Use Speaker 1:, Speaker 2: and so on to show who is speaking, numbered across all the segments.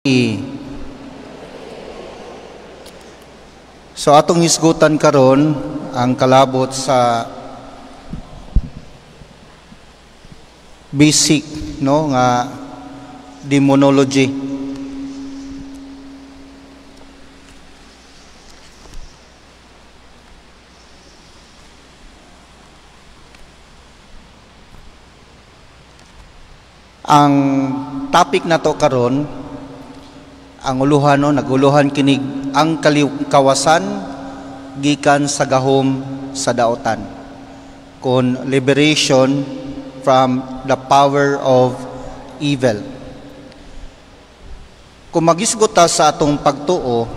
Speaker 1: So atong hisgutan karon ang kalabot sa basic, no, nga demonology. Ang topic nato karon, ang uluhan, no, naguluhan kinig ang kawasan gikan sa gahom sa daotan, kon liberation from the power of evil. Kung magisgot ta sa atong pagtuo,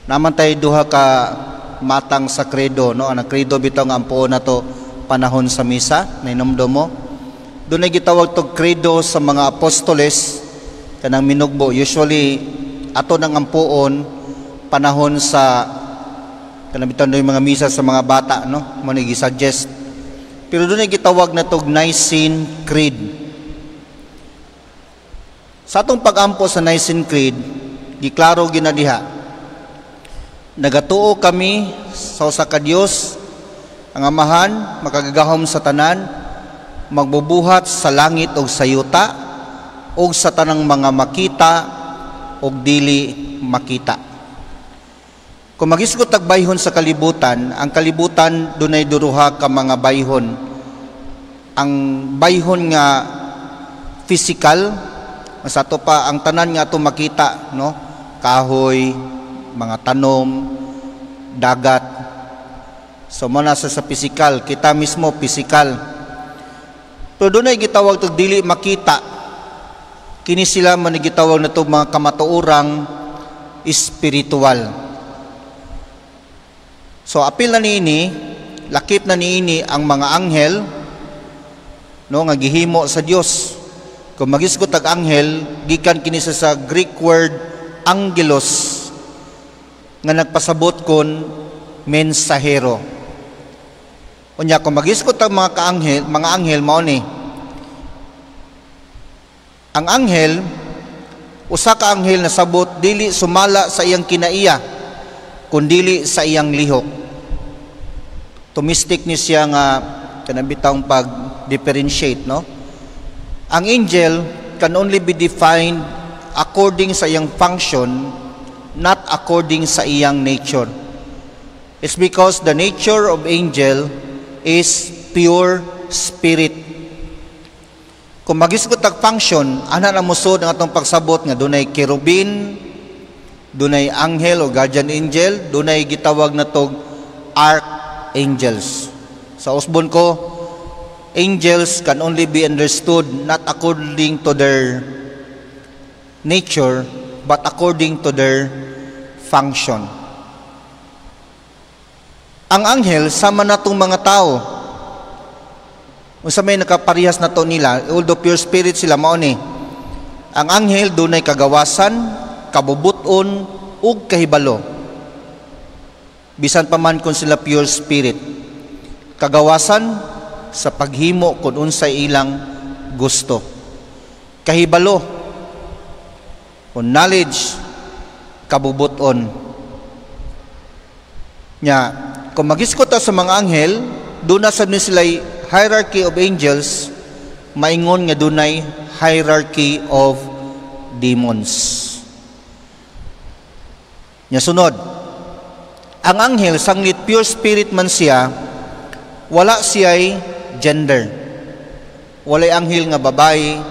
Speaker 1: naman tayo duha ka matang sa credo, no? Ang credo bitaw nga ampuon nato panahon sa misa, nainomdom mo. Dunay gitawag tog credo sa mga apostoles kanang minugbo. Usually ato nang ampuon panahon sa kanang bitaw yung mga misa sa mga bata, no? Mo ni gi-suggest. Pero dunay gitawag na tog Nicene Creed. Sa atong pag-ampo sa Nicene Creed, giklaro ginadiha, nagatuo kami sa usa ka Dios, ang Amahan, makagagahom sa tanan, magbubuhat sa langit ug sa yuta, ug sa tanang mga makita ug dili makita. Kung magisgot tag bayhon sa kalibutan, ang kalibutan dunay duruha ka mga bayhon. Ang bayhon nga physical, sa ato pa ang tanan nga ato makita, no? Kahoy, mga tanom, dagat. So mo nasa sa physical, kita mismo physical. Pero dunay gitawag tog dili makita. Kini sila man gitawag na tog mga kamatuorang espiritual. So apil na niini, lakip na niini ang mga anghel, no, nga gihimo sa Dios. Kung magisgot ag anghel, gikan kini sa Greek word angelos, nga nagpasabot kon mensahero. Unya kung magisgot ang mga kaanghel, mga anghel mao ni. Ang anghel, usa ka anghel na sabot dili sumala sa iyang kinaiya, kundili sa iyang lihok. Tumistik ni siya nga kanang bitawng pag-differentiate, no? Ang angel can only be defined according sa iyang function, not according sa iyang nature. It's because the nature of angel is pure spirit. Kung magisgot ang function, ana na musod ang atong pagsabot nga dunay kerubin, dunay anghel o guardian angel, dunay gitawag na tog archangels. Sa usbon ko, angels can only be understood not according to their nature, but according to their function. Ang anghel, sama natong mga tao. Unsa may nakaparehas na to nila, although pure spirit sila, mao ni. Ang anghel dunay kagawasan, kabubuton, ug kahibalo. Bisan pa man kung sila pure spirit. Kagawasan sa paghimo kung unsay ilang gusto. Kahibalo o knowledge, kabubuton. Nya, kung magisgot ta sa mga anghel, doon na sad ni sila'y hierarchy of angels, maingon nga dunay hierarchy of demons. Nya sunod, ang anghel sanglit pure spirit man siya, wala siya'y gender. Walay anghel nga babae,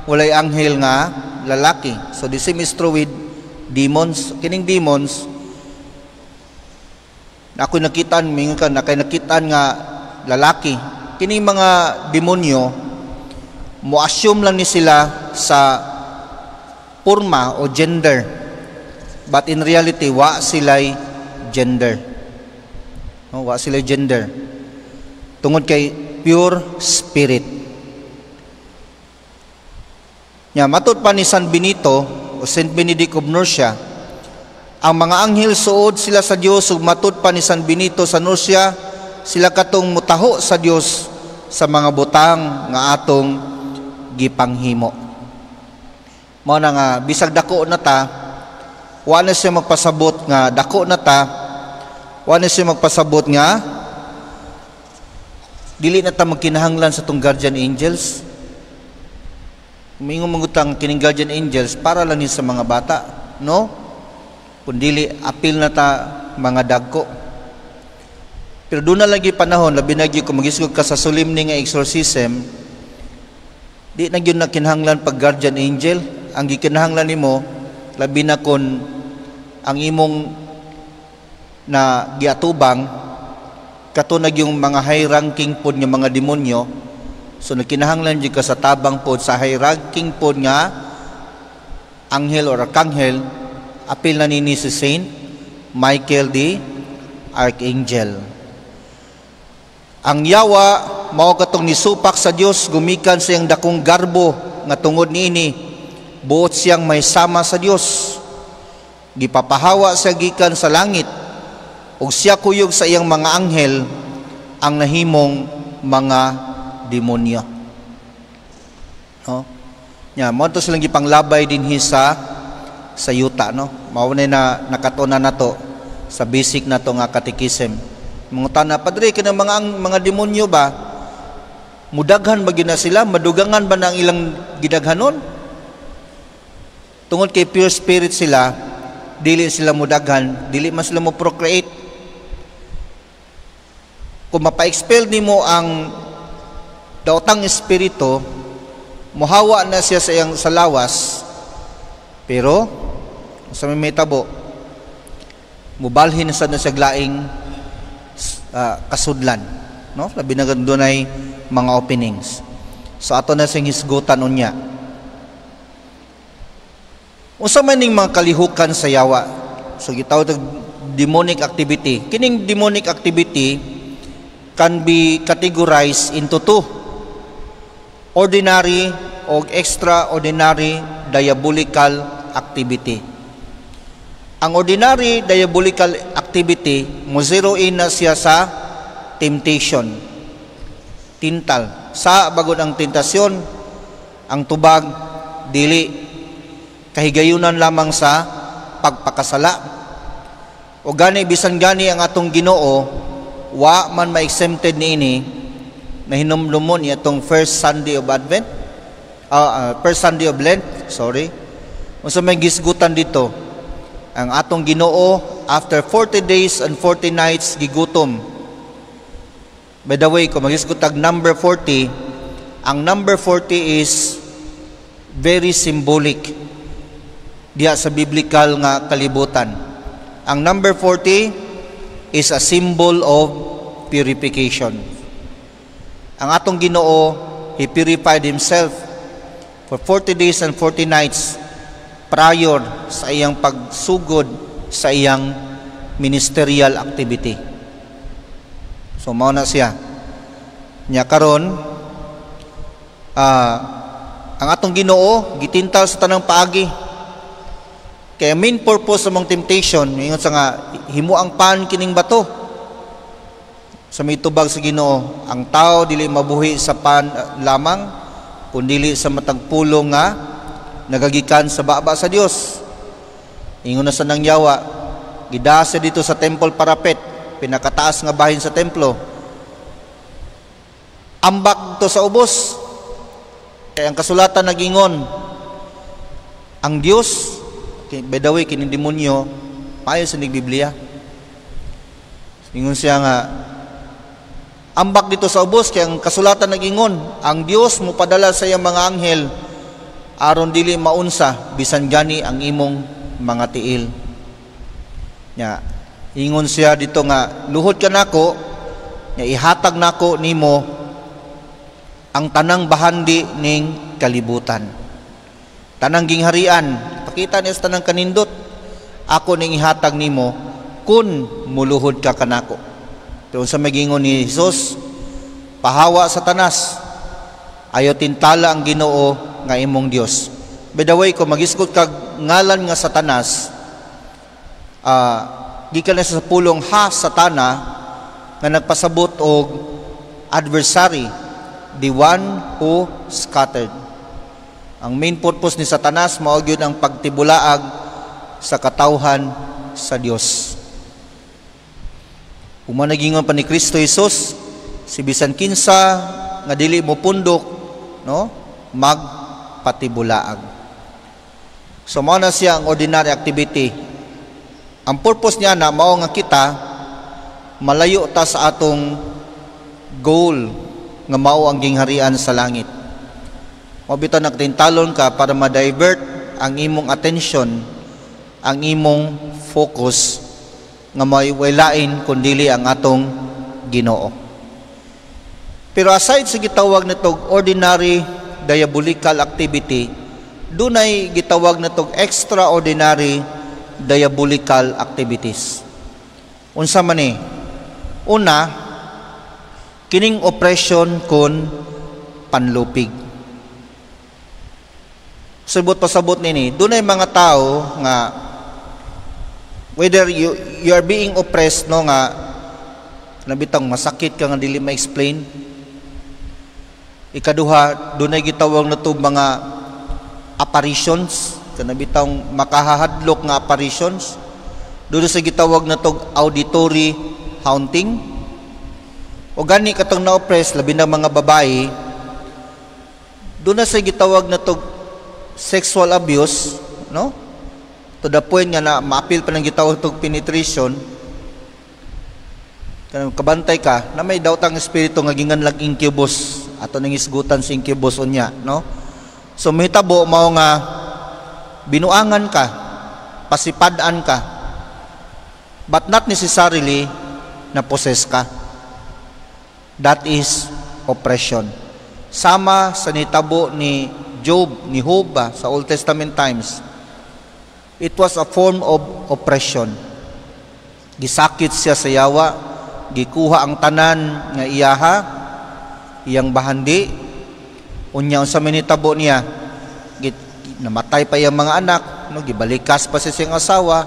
Speaker 1: walay anghel nga lalaki. So the same is true with demons. Kining demons, ako nakitaan, mingon ka, nakay nakitaan nga lalaki. Kining mga demonyo, mo-assume lang ni sila sa forma o gender. But in reality, wa sila'y gender. No, wa sila'y gender. Tungod kay pure spirit. Nya, matud pa ni San Benito o Saint Benedict of Nursia, ang mga anghel suod sila sa Dios, ug matud pa ni San Benito sa Nursia, sila katong mutaho sa Dios sa mga butang nga atong gipanghimo. Mao na nga bisag dako na ta, wa na siya magpasabot nga dako na ta, wa na siya magpasabot nga dili na ta magkinahanglan sa tong guardian angels. Mingon mangutang kining guardian angels para lang ni sa mga bata, no? Kung dili, apil na ta mga dagko. Pero doon na lagi panahon, labi na gyud kung magisgod ka sa solemn nga exorcism, di na gyud na kinahanglan pag guardian angel. Ang gikinahanglan nimo, labi na kon ang imong na giatubang kato na yung mga high ranking pod nga mga demonyo, so nagkinahanglan jud ka sa tabang pod sa high ranking pod nga anghel or arkanghel. Apil na nini si Saint Michael the Archangel. Ang yawa mao katong nisupak sa Dios gumikan sa iyang dakong garbo nga tungod niini buot siyang may sama sa Dios. Gipapahawa siya gikan sa langit ug siya kuyog sa iyang mga anghel ang nahimong mga demonyo. No? Nya mo to silang gipanglabay dinhi sa yuta, no? Mao na nakatunan nato sa basic nato nga catechism. Mangutana, "Padre, kanang mga demonyo ba, mudaghan ba gyud na sila? Madugangan ba na ang ilang gidaghanon?" Tungod kay pure spirit sila, dili sila mudaghan, dili man sila mo procreate. Kung mapa-expel nimo ang daotang espiritu, muhawa na siya sa iyang sa lawas, pero sa may tabo, mubalhin sa na siya laing kasudlan, no? Labi na dunay mga openings. So ato na siyang hisgutan unya. Unsa man ning mga kalihukan sa yawa? So gitawag og demonic activity. Kining demonic activity can be categorized into two: ordinary o extraordinary diabolical activity. Ang ordinary diabolical activity, mo zero in na siya sa temptation. Tintal. Sa bagod ang tentasyon, ang tubag, dili. Kahigayunan lamang sa pagpakasala. O gani, bisan gani ang atong Ginoo, wa man ma-exempted niini na hinumlumon niya atong first Sunday of Advent, first Sunday of Lent, sorry. Unsa may gisgutan dito? Ang atong Ginoo after 40 days and 40 nights gigutom. By the way, kung magisgot tag number 40, ang number 40 is very symbolic diha sa biblical nga kalibutan. Ang number 40 is a symbol of purification. Ang atong Ginoo, He purified Himself for 40 days and 40 nights prior sa iyang pagsugod sa iyang ministerial activity. So mao na siya. Nya karon ang atong Ginoo gitintal sa tanang paagi. Kaya main purpose sa mong temptation, ingon sa nga himo ang pan kining bato. Sa may tubag sa Ginoo, ang tao dili mabuhi sa pan lamang, kundili sa matag pulong nga nagagikan sa baba sa Dios. Ingon na sa nang yawa, gidasa dito sa temple parapet, pinakataas nga bahin sa templo. Ambak to sa ubos. Kaya ang kasulatan nagingon, ang Dios, by the way, kining demonyo, maayo sa Biblia. Ingon siya nga, ambak dito sa ubos, kaya ang kasulatan nagingon, ang Dios mo padala sa iyang mga anghel, aron dili maunsa, bisan gani ang imong mga tiil. Nya, ingon siya dito nga, luhod ka nako, nya ihatag nako nimo ang tanang bahandi ning kalibutan. Tanang gingharian, pakita niya sa tanang kanindot, ako ning ihatag nimo kun muluhod ka kanako. Pero sa magingon ni Jesus, pahawa Satanas, ayo tintala ang Ginoo nga imong Dios. By the way, kung magisgot kag ngalan nga Satanas, gikan na sa pulong ha satana nga nagpasabot og adversary, the one who scattered. Ang main purpose ni Satanas mao gyud ang pagtibulaag sa katawhan sa Dios. Human nagingon pa ni Kristo Jesus, si bisan kinsa nga dili mo pundok, no, magpatibulaag. So mao na siya ang ordinary activity. Ang purpose niya na mao nga kita malayo ta sa atong goal nga mao ang gingharian sa langit. Mao bitaw nagtintalon ka para ma-divert ang imong attention, ang imong focus nga may walain kundili ang atong Ginoo. Pero aside sa gitawag nitog ordinary diabolical activity, dunay gitawag natog extraordinary diabolical activities. Unsa man ni? Una, kining oppression kon panlupig. Subot pasabot nini, dunay mga tao nga whether you are being oppressed, no, nga nabitang masakit ka nga dili ma-explain. Ikaduha, dunay gitawag nato mga apparitions, kanabitang makahahadlok nga apparitions. Doon sa gitawag natog auditory haunting. O gani katong na-oppress, labi na mga babae, doon na sa gitawag natog sexual abuse, no? To the point nga na maapil pa ng gitawag tog penetration. Kanang kabantay ka na may dawtang espiritu nga ginganlag incubus, ato nang isgutan sa incubus unya, no? So mahitabo mao nga binuangan ka, pasipad-an ka, but not necessarily na possess ka. That is oppression. Sama sa nitabo ni Job, ni Job ba, sa Old Testament times. It was a form of oppression. Gisakit siya sa yawa, gikuha ang tanan nga iyaha, iyang bahandi. Unya, unsa may nitabo niya? Namatay pa iyang mga anak, no, gibalikas pa siya siyang asawa,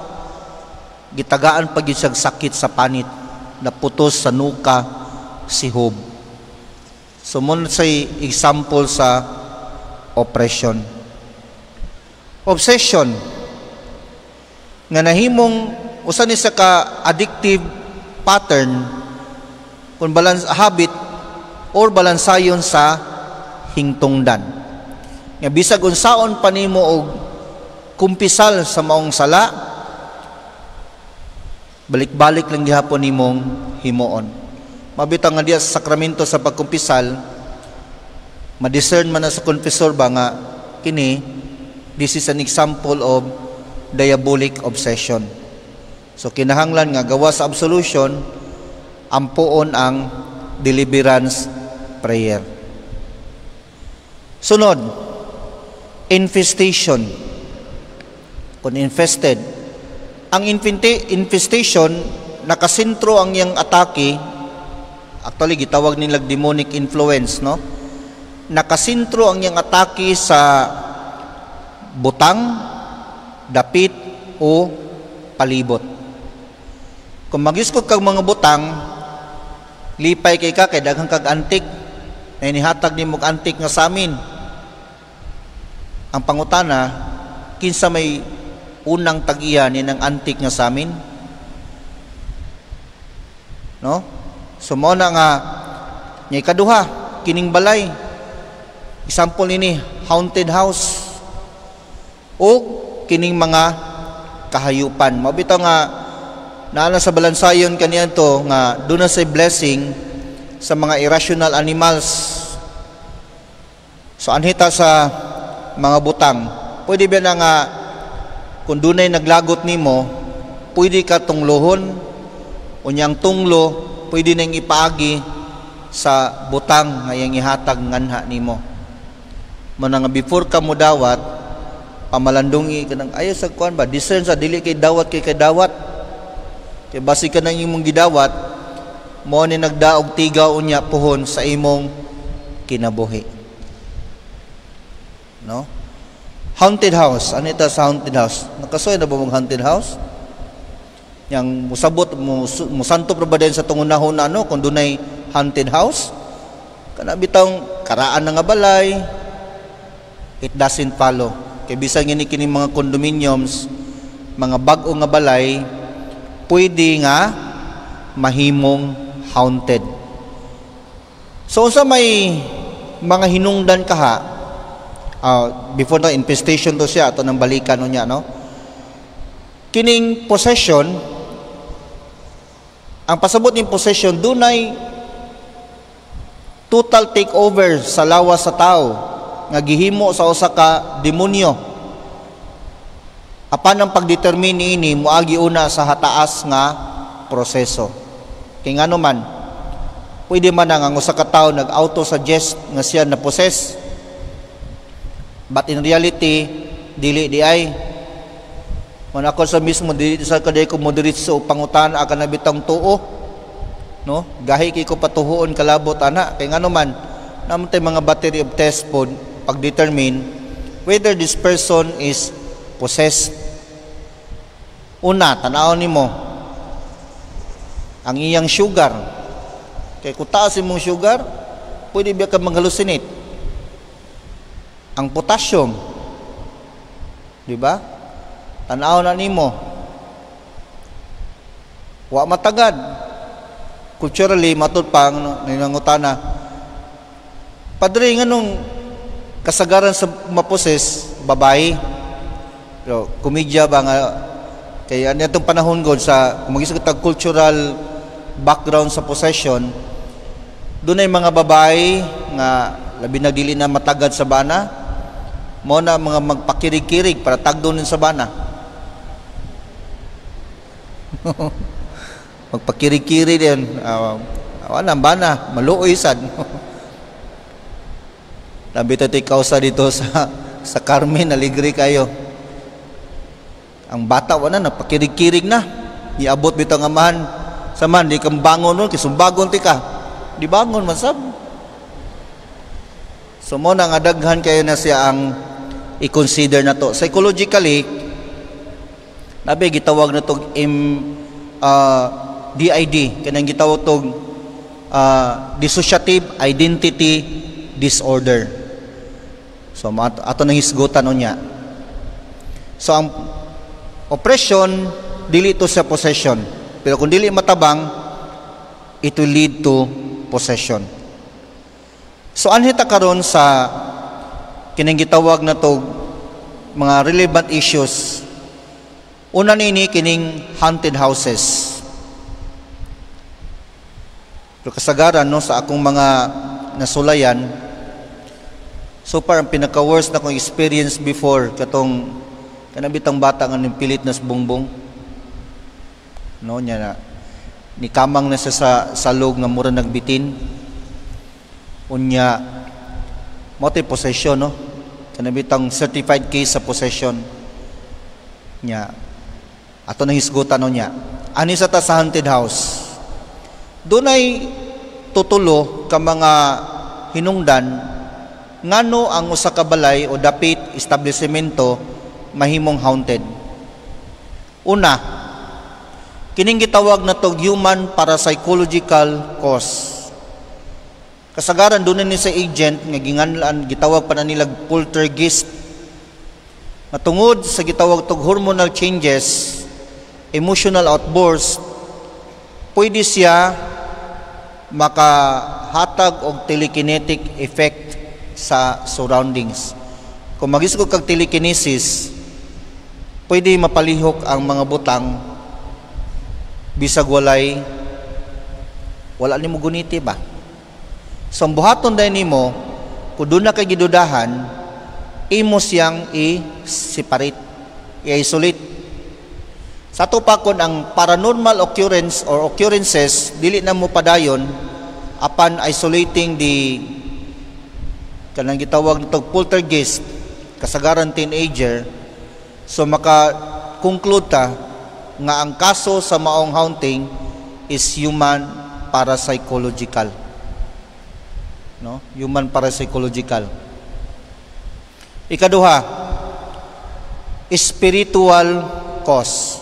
Speaker 1: gitagaan pa gyud siyang sakit sa panit, naputos sa nuka si Job. So mao say example sa oppression. Obsession nga nahimong usa ni sa ka addictive pattern kung balance habit or balansayon sa hingtungdan. Nga bisag unsaon pa nimo og kumpisal sa maong sala, balik-balik lang gihapon nimong himuon. Mabitang nga diya sa sakramento sa pagkumpisal, ma-discern man na sa confessor ba nga kini, this is an example of diabolic obsession. So kinahanglan nga gawa sa absolution, ampuon ang deliverance prayer. Sunod, infestation. Kung infested, ang infestation nakasentro ang iyang atake, actually gitawag nilag demonic influence, no? Nakasentro ang iyang atake sa butang, dapit o palibot. Kung magiskot kag mga butang, lipay kay ka kay daghang kag antik na inihatag nimo antik nga samin. Ang pangutana, kinsa may unang tag-iya ni ng antik nga samin? No? So mao na nga nya ikaduha, kining balay. Example nini, haunted house o kining mga kahayupan. Mao bitaw nga naa na sa balansayon kaniadto nga duna say blessing sa mga irrational animals. So anhita sa mga butang, pwede ba na nga kung dunay naglagot nimo, pwede ka tunglohon, unyang tunglo pwede nang ipaagi sa butang nga iyang ihatag nganha nimo. Mao nga before ka mo dawat, pamalandungi ka ng ayaw sa kuan ba, discern sa dili kay dawat kay kay dawat. Kay basi ka nang imong gidawat, mo ni nagdaog tigaw unya puhon sa imong kinabuhi. No? Haunted house. Ano ito sa haunted house? Nakasuoy na ba mong haunted house? Yang musabot, musanto pa ba din sa tungunahon na ano, kung dunay haunted house? Kana bitang karaan na nga balay, It doesn't follow. Kay bisan gini kini mga condominiums, mga bag-o nga balay, pwede nga mahimong haunted. So unsa may mga hinungdan kaha? Before na infestation to siya, ato nang balikan niya, no? Kining possession, ang pasabot ning possession, dunay total takeover sa lawas sa tao nga gihimo sa usa ka demonyo. Apan ang pagdetermine niini moagi una sa hataas nga proseso. Kay ngano man, pwede man ang usa ka tawo nag-auto-suggest nga siya na possess. But in reality, dili di ay. Man ako sa mismo, dili sa kaday ko moderate pangutan akan na bitang tuo. No? Gahi kay ko patuhuon kalabot ana. Kay ngano man, naman tay mga battery of test pod pag-determine whether this person is possessed. Una, tan-awon nimo ang iyang sugar. Kay kung taas imong sugar, pwede ba ka mag-hallucinate? Ang potassium, di ba? Tan-aw na nimo. Wa matagad. Culturally, matud pa nangutana. "Padre, nganong kasagaran sa ma-possess babae?" Pero komedya ba nga kay ano itong panahon god sa kung mag tag cultural background sa possession, doon ay mga babae nga labi na dili na matagad sa bana, mo na mga magpakirig-kirig para tagdon sa bana. Magpakirig-kirig din, wala bana, maluoy sad. Labi to kausa dito sa Carmen, aligre kayo. Ang bata wala na pakirig-kirig na. Iabot bitaw nga amahan. Saman di kang bangon nun, kisumbagon ti ka. Di bangon man sab. So mo na nga daghan kayo na siya ang i-consider na to. Psychologically, nabi gitawag na tog DID, kanang gitawag tog dissociative identity disorder. So ato nang hisgutan unya. So ang oppression, dili to sa possession. Pero kung dili matabang, it will lead to possession. So anhi ta karon sa kining gitawag na to mga relevant issues. Una nini, kining haunted houses. Pero kasagaran, no, sa akong mga nasulayan, so far ang pinaka-worst na kong experience before, katong kanabitang bata nga pilit na sa bongbong. No, nya na ni kamang na siya sa salog nga mura nagbitin. Unya mo possession, no? Kanabitang certified case sa possession. Nya ato nang hisgutan, no, nya. Ani sa ta sa haunted house. Dunay tutulo ka mga hinungdan ngano ang usa ka balay o dapit, establishmento, mahimong haunted. Una, kining gitawag na tog human parapsychological cause. Kasagaran doon ni sa agent nga ginganlan, gitawag pa na nila poltergeist. Matungod sa gitawag tog hormonal changes, emotional outburst, pwede siya makahatag og telekinetic effect sa surroundings. Kung magisgo kag telekinesis, pwede mapalihok ang mga butang bisag walay, wala nimo guniti ba. So ang buhaton dahil nimo, kung doon na kay gidudahan, imo siyang i-separate, i-isolate. Sa ato pa, kon ang paranormal occurrence or occurrences dili na mo padayon upon isolating the kanang gitawag nito poltergeist, kasagaran teenager, so maka conclude ta nga ang kaso sa maong haunting is human parapsychological, no? Human parapsychological. Ikaduha, spiritual cause.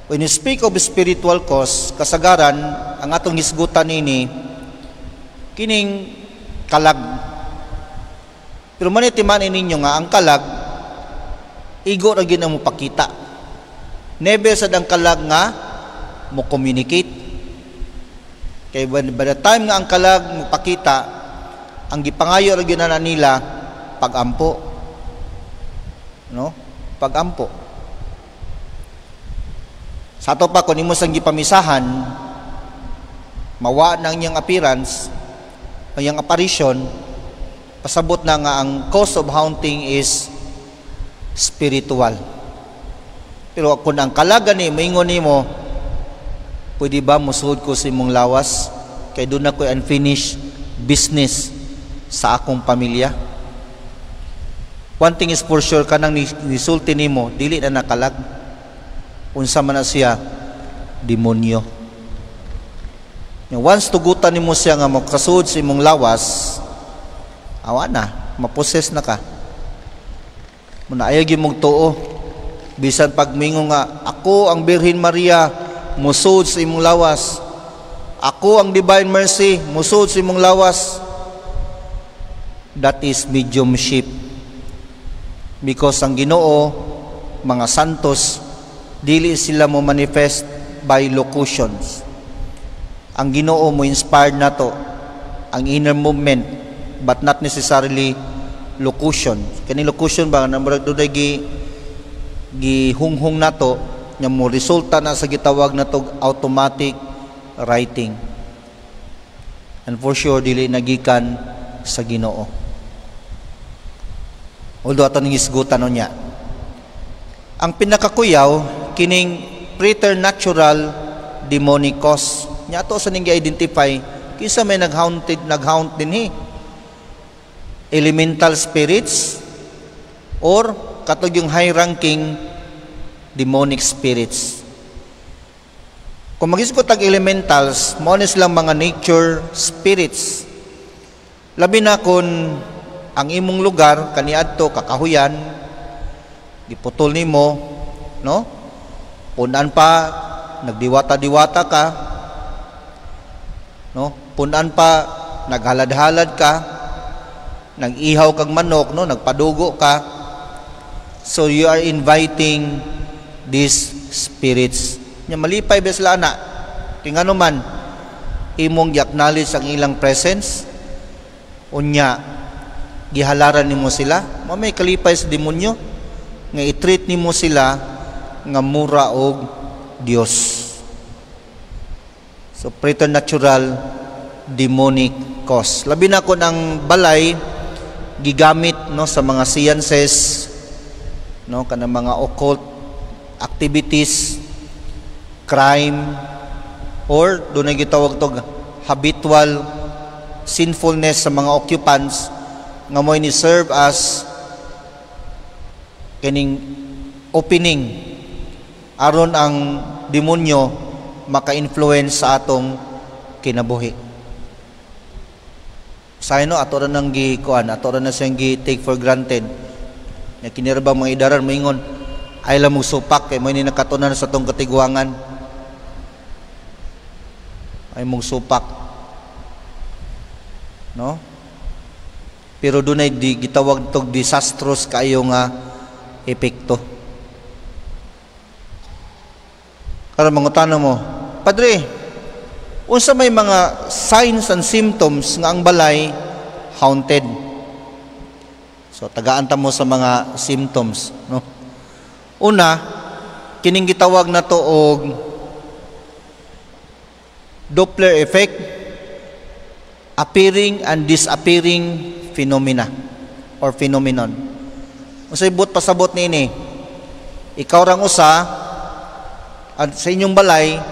Speaker 1: When you speak of spiritual cause, kasagaran ang atong hisgutan nini kining kalag. Pero manitiman ninyo nga ang kalag igo ra gyud ang mopakita. Never sad ang kalag nga mo communicate. Kay by the time nga ang kalag mopakita, ang gipangayo ra gyud na nila pagampo. No? Pagampo. Sa ato pa, kung imo sang gipamisahan, mawa nang iyang appearance, ang iyang apparition, pasabot na nga ang cause of haunting is spiritual. Pero kung ang kalaga ni moingon nimo, "Pwede ba musuod ko sa imong lawas kay duna ko'y unfinished business sa akong pamilya?" One thing is for sure, kanang nisulti nimo dili na nakalag. Unsa man na siya? Demonyo. Once tugutan nimo siya nga makasuod sa imong lawas, awa na, maposes na ka. Muna ayaw gyud mong tuo. Bisan pag mingon nga, "Ako ang Birhen Maria, musuod sa imong lawas. Ako ang Divine Mercy, musuod sa imong lawas." That is mediumship. Because ang Ginoo, mga santos, dili sila mo manifest by locutions. Ang Ginoo mo inspired nato ang inner movement but not necessarily locution. Kani locution ba na murag dunay gi gihunghong nato nga mo resulta na sa gitawag nato automatic writing. And for sure dili nagikan sa Ginoo. Although ato ning isgutan niya. Ang pinakakuyaw kining preternatural demonic cause. Nya ato sa ning identify kinsa may nag-haunted, nag-haunt dinhi. Elemental spirits or katong yung high-ranking demonic spirits. Kung magisgot ang elementals, mao ni silang mga nature spirits. Labi na kung ang imong lugar kaniadto kakahuyan, giputol nimo, no? Punan pa nagdiwata-diwata ka, no? Punan pa naghalad-halad ka, nag-ihaw kag manok, no? Nagpadugo ka. So you are inviting these spirits. Nya malipay ba sila ana? Kay ngano man imong gi-acknowledge ang ilang presence, unya gihalaran nimo sila, mo may kalipay sa demonyo nga i-treat nimo sila nga mura og Dios. So preternatural demonic cause. Labi na kun ang balay gigamit, no, sa mga sciences, no, kanang mga occult activities, crime, or dunay gitawag tog habitual sinfulness sa mga occupants nga mo ni serve as kining opening aron ang demonyo maka-influence sa atong kinabuhi. Sa no ato ra nang gi kuan, ato ra na siyang gi take for granted. Nya kini ra bang mga idaran moingon ay lang mo supak kay mo ni nakatunan sa atong katiguangan. Ay mong supak. No? Pero dunay di gitawag tog disastrous kaayo nga epekto. Karon mangutana mo, "Padre, unsa may mga signs and symptoms nga ang balay haunted?" So tagaan ta mo sa mga symptoms, no? Una, kining gitawag nato og Doppler effect, appearing and disappearing phenomena or phenomenon. Unsay buot pasabot niini? Ikaw rang usa at sa inyong balay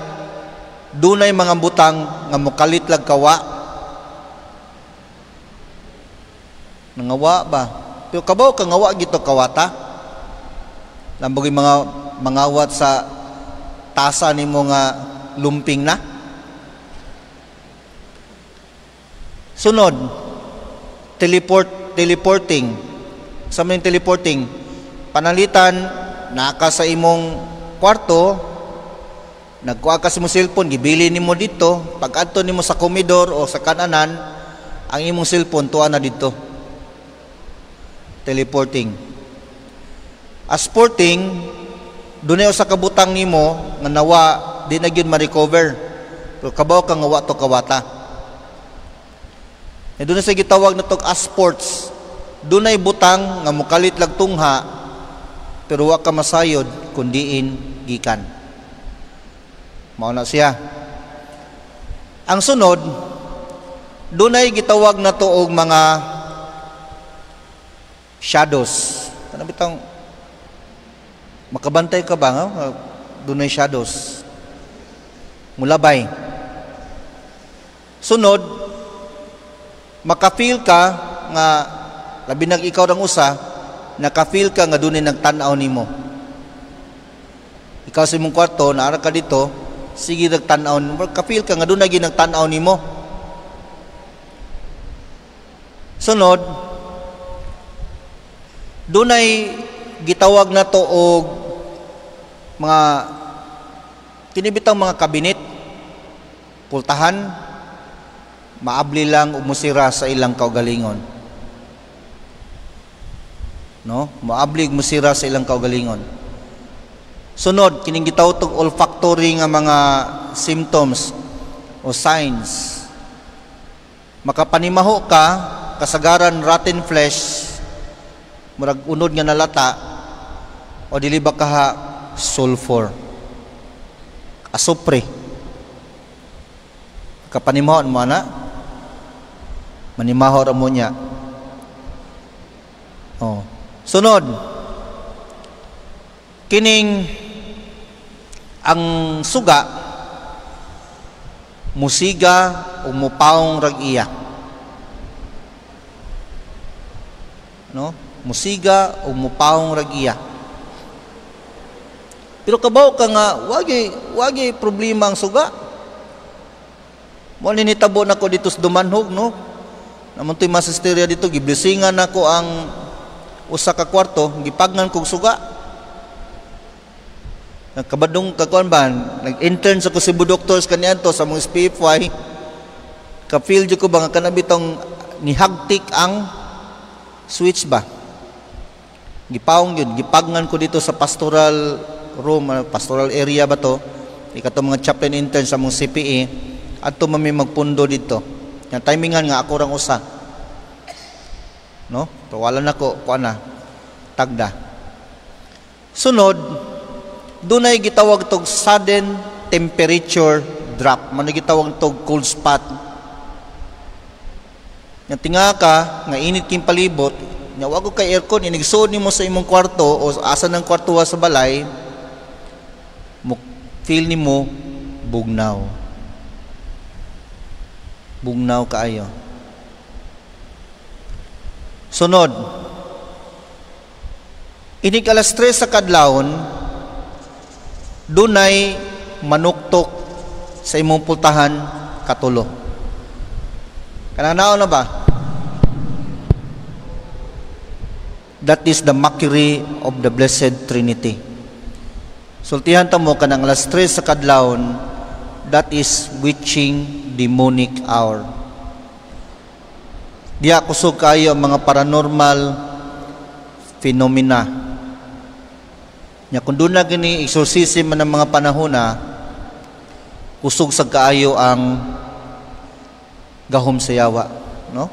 Speaker 1: dunay mga butang nga mokalit lag kawa. Nangawa ba? Pero kabaw ka ngawa gito kawata. Lambog yung mga mangawat sa tasa nimo nga lumping na. Sunod, teleporting. Sa mga teleporting, panalitan naka sa imong kwarto, nagkuha ka sa imong cellphone, gibili nimo dito, pag adto nimo sa komedor o sa kananan, ang imong cellphone tuwa na dito. Teleporting. Asporting, dunay usa ka butang nimo nga nawa di na gyud ma-recover. Pero kabaw ka nga wa to kawata. E dunay sa gitawag na tog asports. Dunay butang nga mukalit lag tungha pero wa ka masayod kun diin gikan. Mao na siya. Ang sunod, dunay gitawag na to og mga shadows. Kana bitang makabantay ka ba nga dunay shadows? Mulabay. Sunod, maka-feel ka nga labi nag ikaw rang usa, naka-feel ka nga dunay nagtan-aw nimo. Ikaw sa imong kwarto, naara ka dito, sige nagtan-aw, maka-feel ka nga dunay ginagtan-aw nimo. Sunod, dunay gitawag na to og mga kinibitang mga kabinet, pultahan, maabli lang o musira sa ilang kaugalingon. No? Maabli og musira sa ilang kaugalingon. Sunod, kining gitawag og olfactory nga mga symptoms o signs. Makapanimaho ka, kasagaran rotten flesh, murag unod nga nalata, o dili ba kaha sulfur, asupre. Kapanimahon mo ana, manimaho ra mo niya. Oh. Sunod, kining ang suga musiga o mupaong rag iya. No? Musiga o mupaong rag iya. Pero kabaw ka nga wagi problema ang suga. Mo ni nitabo nako dito sa Dumanhog, no? Naman to'y masisterya dito, giblesingan nako ang usa ka kwarto, gipagnan kog suga. Nagkabadong kakuan ba, nag-intern sa ko Cebu Doctors kaniadto sa mga SPFY. Ka-feel jud ko ba nga kanabitong nihagtik ang switch ba. Gipaong yun, gipagnan ko dito sa pastoral room, pastoral area ba to? Ikatong mga chaplain intern sa mga CPE, adto mami magpundo dito. Yang timingan nga ako rang usa. No? Pero wala na ko, kuan na, tagda. Sunod, dunay gitawag tog sudden temperature drop. Man gitawag tog cold spot. Nga tinga ka, nga init king palibot, nya wa ko kay aircon, inigsuod nimo sa imong kwarto o asa ng kwarto sa balay, mo feel nimo bugnaw. Bugnaw kaayo. Sunod, inig alas 3 sa kadlawon, dunay manuktok sa imong pultahan katulo. Kanang naon na ba? That is the mockery of the Blessed Trinity. Sultihan ta mo kanang alas 3 sa kadlawon, that is witching demonic hour. Diya kusog kayo ang mga paranormal phenomena. Nya kung doon na gini exorcism man ang mga panahon na, kusog sa kaayo ang gahom sa yawa, no?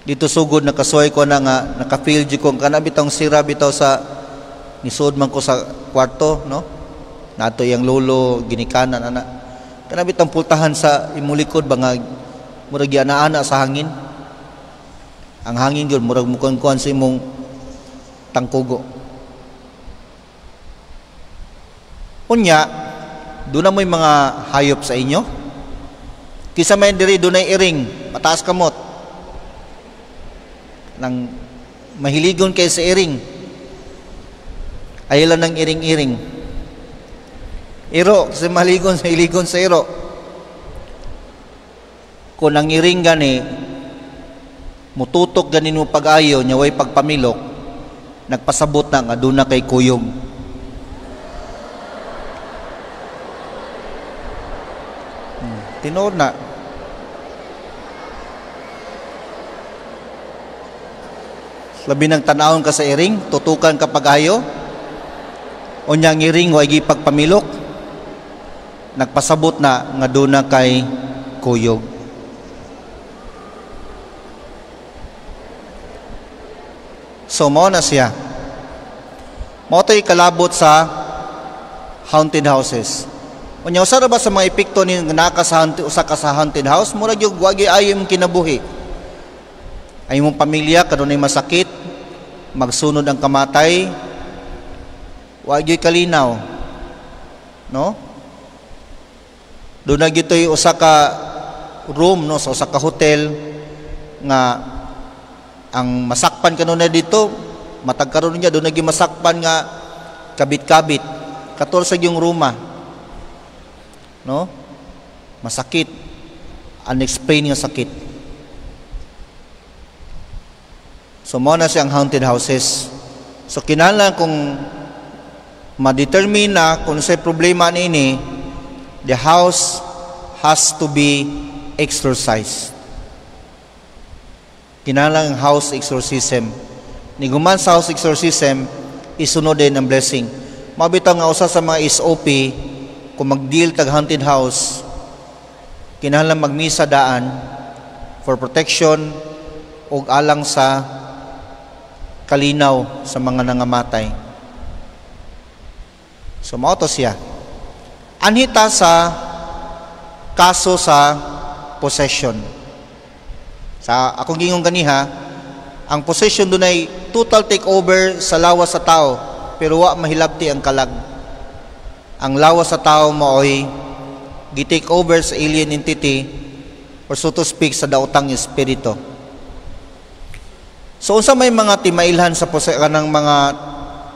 Speaker 1: Dito sugod nakasuway ko na nga naka-feel jud ko kana bitong sira bitaw sa nisuod man ko sa kwarto, no? Nato yang lolo ginikanan ana. Kana bitong pultahan sa imong likod ba nga murag giana-ana sa hangin. Ang hangin gyud murag mukuan-kuan sa imong tangkugo. Unya, doon na mo'y mga hayop sa inyo. Kisa may diri dunay iring, mataas kamot. Nang mahiligon kay sa iring. Ayaw lang ng iring-iring. Iro, kasi mahiligon sa iligon sa iro. Kung ang iring gani, mututok ganin mo pag-ayo, niya way pagpamilok, nagpasabot na nga doon na kay kuyog. Tinuod na. Labi nang tanawon ka sa iring, tutukan ka pag-ayo. Unya ang iring wa gipagpamilok. Nagpasabot na nga duna kay kuyog. So mao na siya. Mao to'y kalabot sa haunted houses. Unya usa ra ba sa mga epekto ni nga naa ka sa usa ka sa haunted house, murag gyud wa gyud ayo imong kinabuhi. Ay imong pamilya kanunay masakit, magsunod ang kamatay, wa gyud kalinaw, no? Doon na gito'y usa ka room, no, sa usa ka hotel nga ang masakpan kanunay dito, matag karon niya doon na gyud masakpan nga kabit-kabit, katol sa gyung ruma, no? Masakit, unexplained nga sakit. So mao na siyang haunted houses. So kinahanglan kung ma-determine na kung unsay problema niini, the house has to be exorcised. Kinahanglan ang house exorcism. Niguman sa house exorcism, isunod din ang blessing. Mabitaw nga usa sa mga SOP kung mag-deal kag haunted house, kinahanglan magmisa daan for protection ug alang sa kalinaw sa mga nangamatay. So mao to siya. Anhita sa kaso sa possession. Sa akong gingon ganiha, ang possession dunay total takeover sa lawas sa tao, pero wa mahilabti ang kalag. Ang lawas sa tao maoy gi-take over sa alien entity, or so to speak, sa daotang espiritu. So unsa may mga timailhan sa kanang mga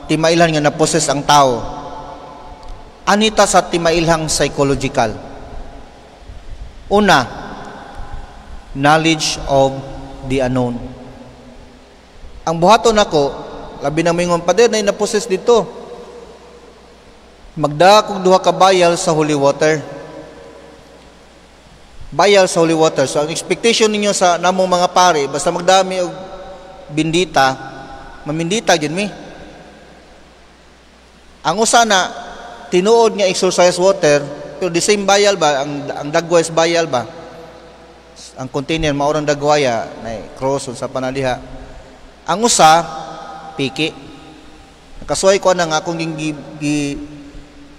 Speaker 1: timailhan nga na-possess ang tao? Anita sa timailhang psychological. Una, knowledge of the unknown. Ang buhaton nako, labi na moingon, "Pader, na na-possess dito." Magdala kog duha ka vial sa holy water. Vial sa holy water. So ang expectation ninyo sa namong mga pare, basta magdami og bindita, mamindita gyud mi. Ang usa na tinuod nga exorcise water, pero the same vial ba, ang dagway sa vial ba? Ang container mao rang dagwaya na cross sa panaliha. Ang usa piki. Nakasuway ko na nga akong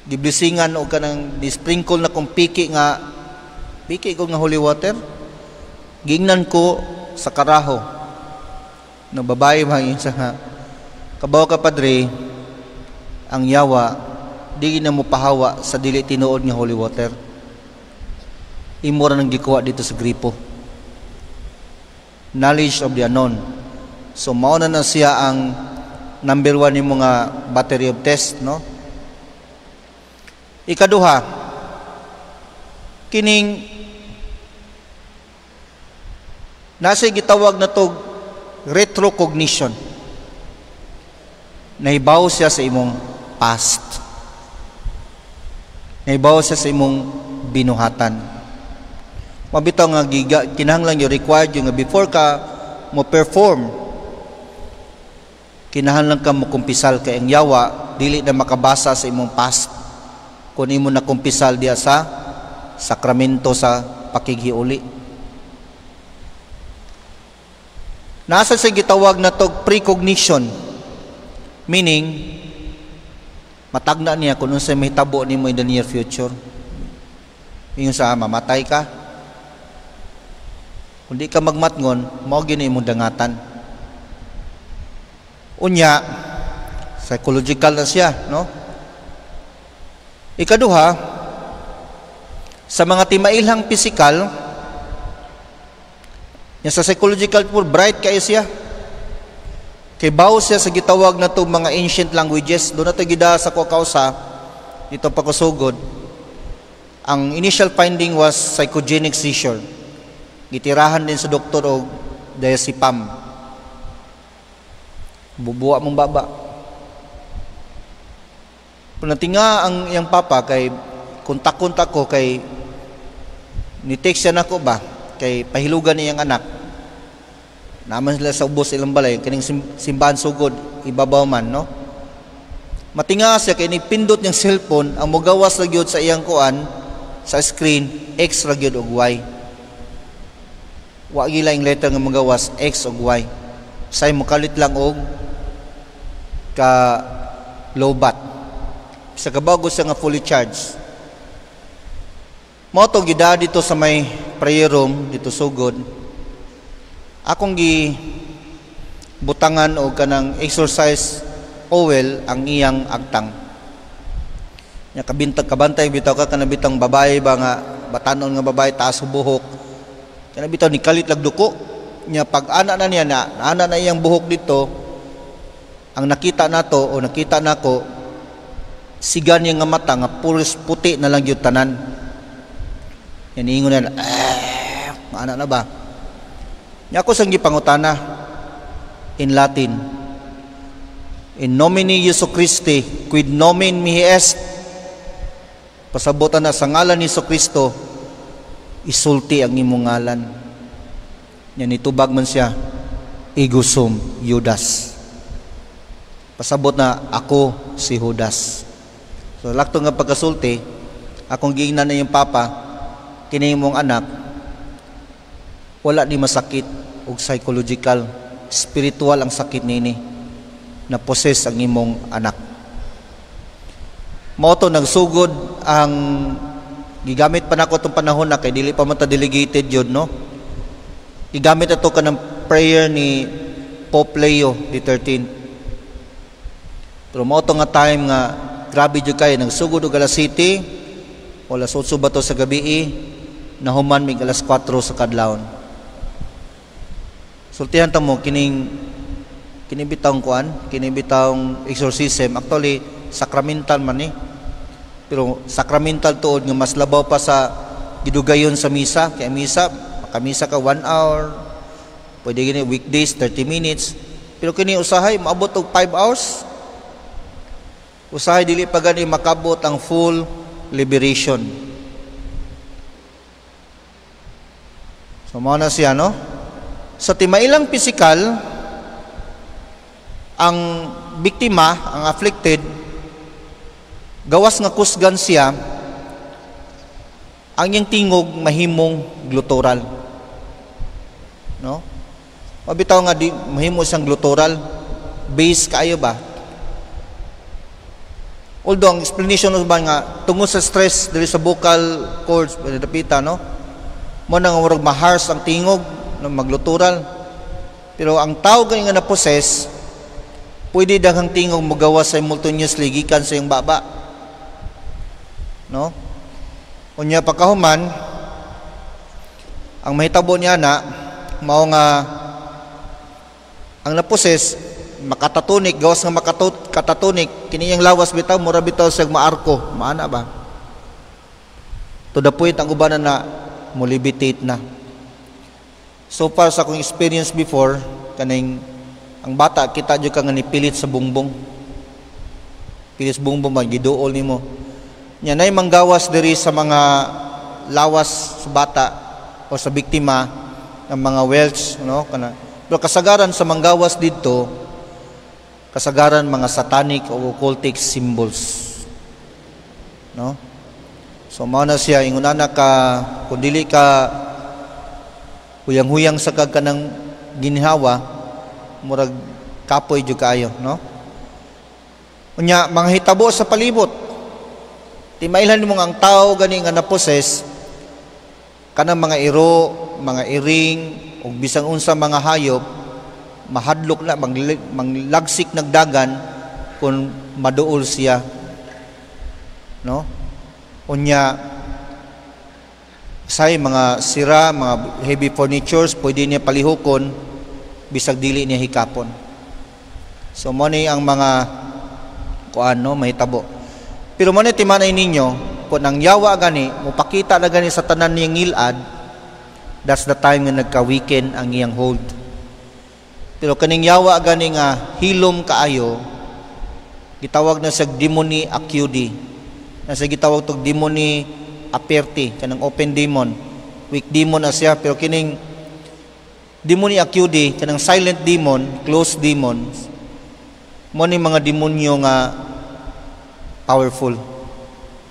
Speaker 1: giblesingan og kanang di-sprinkle na kong piki nga piki ko nga holy water. Giingnan ko sa karaho. No babae man sa nga kabaw ka, padre, ang yawa di na mo pahawa sa dili tinuod nga holy water. Imo ra nang gikuha dito sa gripo. Knowledge of the unknown. So mao na na siya ang number 1 nimo nga battery of test, no? Ikaduha, kining nasa gitawag na to retrocognition. Nahibaw siya sa imong past. Nahibaw siya sa imong binuhatan. Mabitaw nga kinahanglan yung required yung nga before ka mo perform, kinahanglan ka mo kumpisal kay ang yawa dili na makabasa sa imong past kung imo na kumpisal diya sa sakramento sa pakighiuli. Nasa sa gitawag na to precognition, meaning matagna niya kung unsay mahitabo nimo in the near future. Ingon sa mamatay ka. Kung di ka magmatngon, mao gyud imong dangatan. Unya, psychological na siya, no? Ikaduha, sa mga timailhang pisikal, yan sa psychological po, bright kayo siya. Kay bawo siya sa gitawag na to mga ancient languages. Doon na ito gida sa kausa, dito pa kusugod. Ang initial finding was psychogenic seizure. Gitirahan din sa doktor og diazepam. Bubuwa mong baba. Kung natinga ang iyang papa kay kontak-kontak ko kay ni-text siya nako ba kay pahilugan niyang anak. Naman sila sa ubos ilang balay, kining simbahan sugod ibabaw man, no? Matinga siya kay ni pindot niyang cellphone, ang mogawas ra gyud sa iyang kuan sa screen, X ra gyud og Y. Wa gila yung letter nga mogawas, X og Y. Say mokalit lang og ka low bat. Sa kabago siya nga fully charged. Mao to gida dito sa may prayer room dito sugod. Akong gi butangan og kanang exorcise oil ang iyang agtang. Nya kabintag kabantay bitaw ka kanang bitang babae ba nga batanon nga babae, taas buhok. Kana bitaw ni kalit lag duko. Nya pag ana na niya na ana na iyang buhok dito, ang nakita nato o nakita nako sigan niya nga mata nga puros puti na lang gyud tanan. Yan ingon na, eh, ana na ba? Nya ako sang gipangutana in Latin. "In nomine Jesu Christi, quid nomen mihi est?" Pasabotan na sa ngalan ni Jesu Kristo, isulti ang imong ngalan. Nya nitubag man siya, "Ego sum Judas." Pasabot na, "Ako si Judas." So lakto nga pagkasulti, akong giingnan na yung papa, kini imong anak, wala ni masakit og psychological, spiritual ang sakit nini, na possess ang imong anak. Mao to nagsugod ang gigamit pa nako tong panahon na kay dili pa man ta delegated yun, no? Gigamit ato kanang prayer ni Pope Leo the 13. Pero mao to nga time nga grabe jud kay nagsugod og alas 7 o alas 8 ba to sa gabi, nahuman mig alas 4 sa kadlawon. Sultihan ta mo kining kini bitawng kuan, kini bitawng exorcism, actually sacramental man ni. Pero sacramental tuod nga mas labaw pa sa gidugayon sa misa, kay misa makamisa ka 1 hour, pwede gini weekdays 30 minutes. Pero kini usahay maabot og 5 hours. Usahay dili pa gani makabot ang full liberation. So mao na siya, no? Sa timailang pisikal, ang biktima, ang afflicted, gawas nga kusgan siya, ang iyang tingog mahimong glutoral. No? Mabitaw nga di mahimo siyang glutoral, base kaayo ba? Although ang explanation ba nga tungod sa stress diri sa vocal cords dapita, no? Mo nang murag ma-harsh ang tingog no, maglutural. Pero ang tao gani nga na-possess, pwede daghang tingog mogawas simultaneously gikan sa iyong baba. No? Unya pagkahuman, ang mahitabo niya na mao nga ang na-possess makatatonik, gawas nga makatatonik, kini iyang lawas bitaw mura bitaw siya maarko, maana ba? To the point ang ubanan na mo-levitate na. So far sa akong experience before, kaning ang bata kita jud ka nga nipilit sa bungbong. Pilit sa bungbong ba giduol nimo. Nya nay manggawas diri sa mga lawas sa bata o sa biktima ng mga welch, no, kana. Pero kasagaran sa manggawas didto, kasagaran mga satanic o occultic symbols. No? So mao na siya ingon ana ka kung dili ka huyang-huyang sa kag kanang ginhawa, murag kapoy jud kaayo, no? Unya mga hitabo sa palibot, timailhan nimo ang tao gani nga na-possess, kanang mga iro, mga iring ug bisan unsa mga hayop, mahadlok na, manglagsik nagdagan kung maduol siya, no? Unya say mga sira, mga heavy furnitures, pwede niya palihukon bisag dili niya hikapon. So mo ni ang mga kuan, no, mahitabo. Pero mo ni timanay ninyo kung ang yawa gani mopakita na gani sa tanan niyang ngilad, that's the time nga nagka-weaken ang iyang hold. Pero kaning yawa gani nga hilom kaayo, gitawag na sa demoni acudi. Nasa gitawag tog demoni aperti, kanang open demon. Weak demon na siya, pero kining Demoni acuti, kanang silent demon, closed demons, mo ni mga demonyo nga powerful.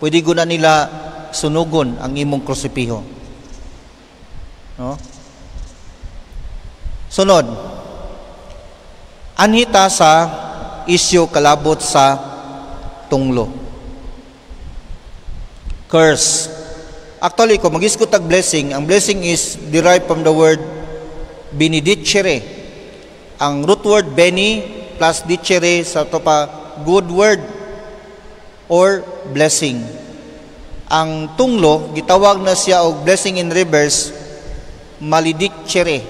Speaker 1: Pwede guna nila sunugon ang imong krusipiho. No? Sunod, anhi ta sa isyu kalabot sa tunglo. Curse. Actually, kung mag-isgot tag blessing, ang blessing is derived from the word benedicere. Ang root word bene plus dicere sa to pa good word or blessing. Ang tunglo, gitawag na siya og blessing in reverse, maledicere,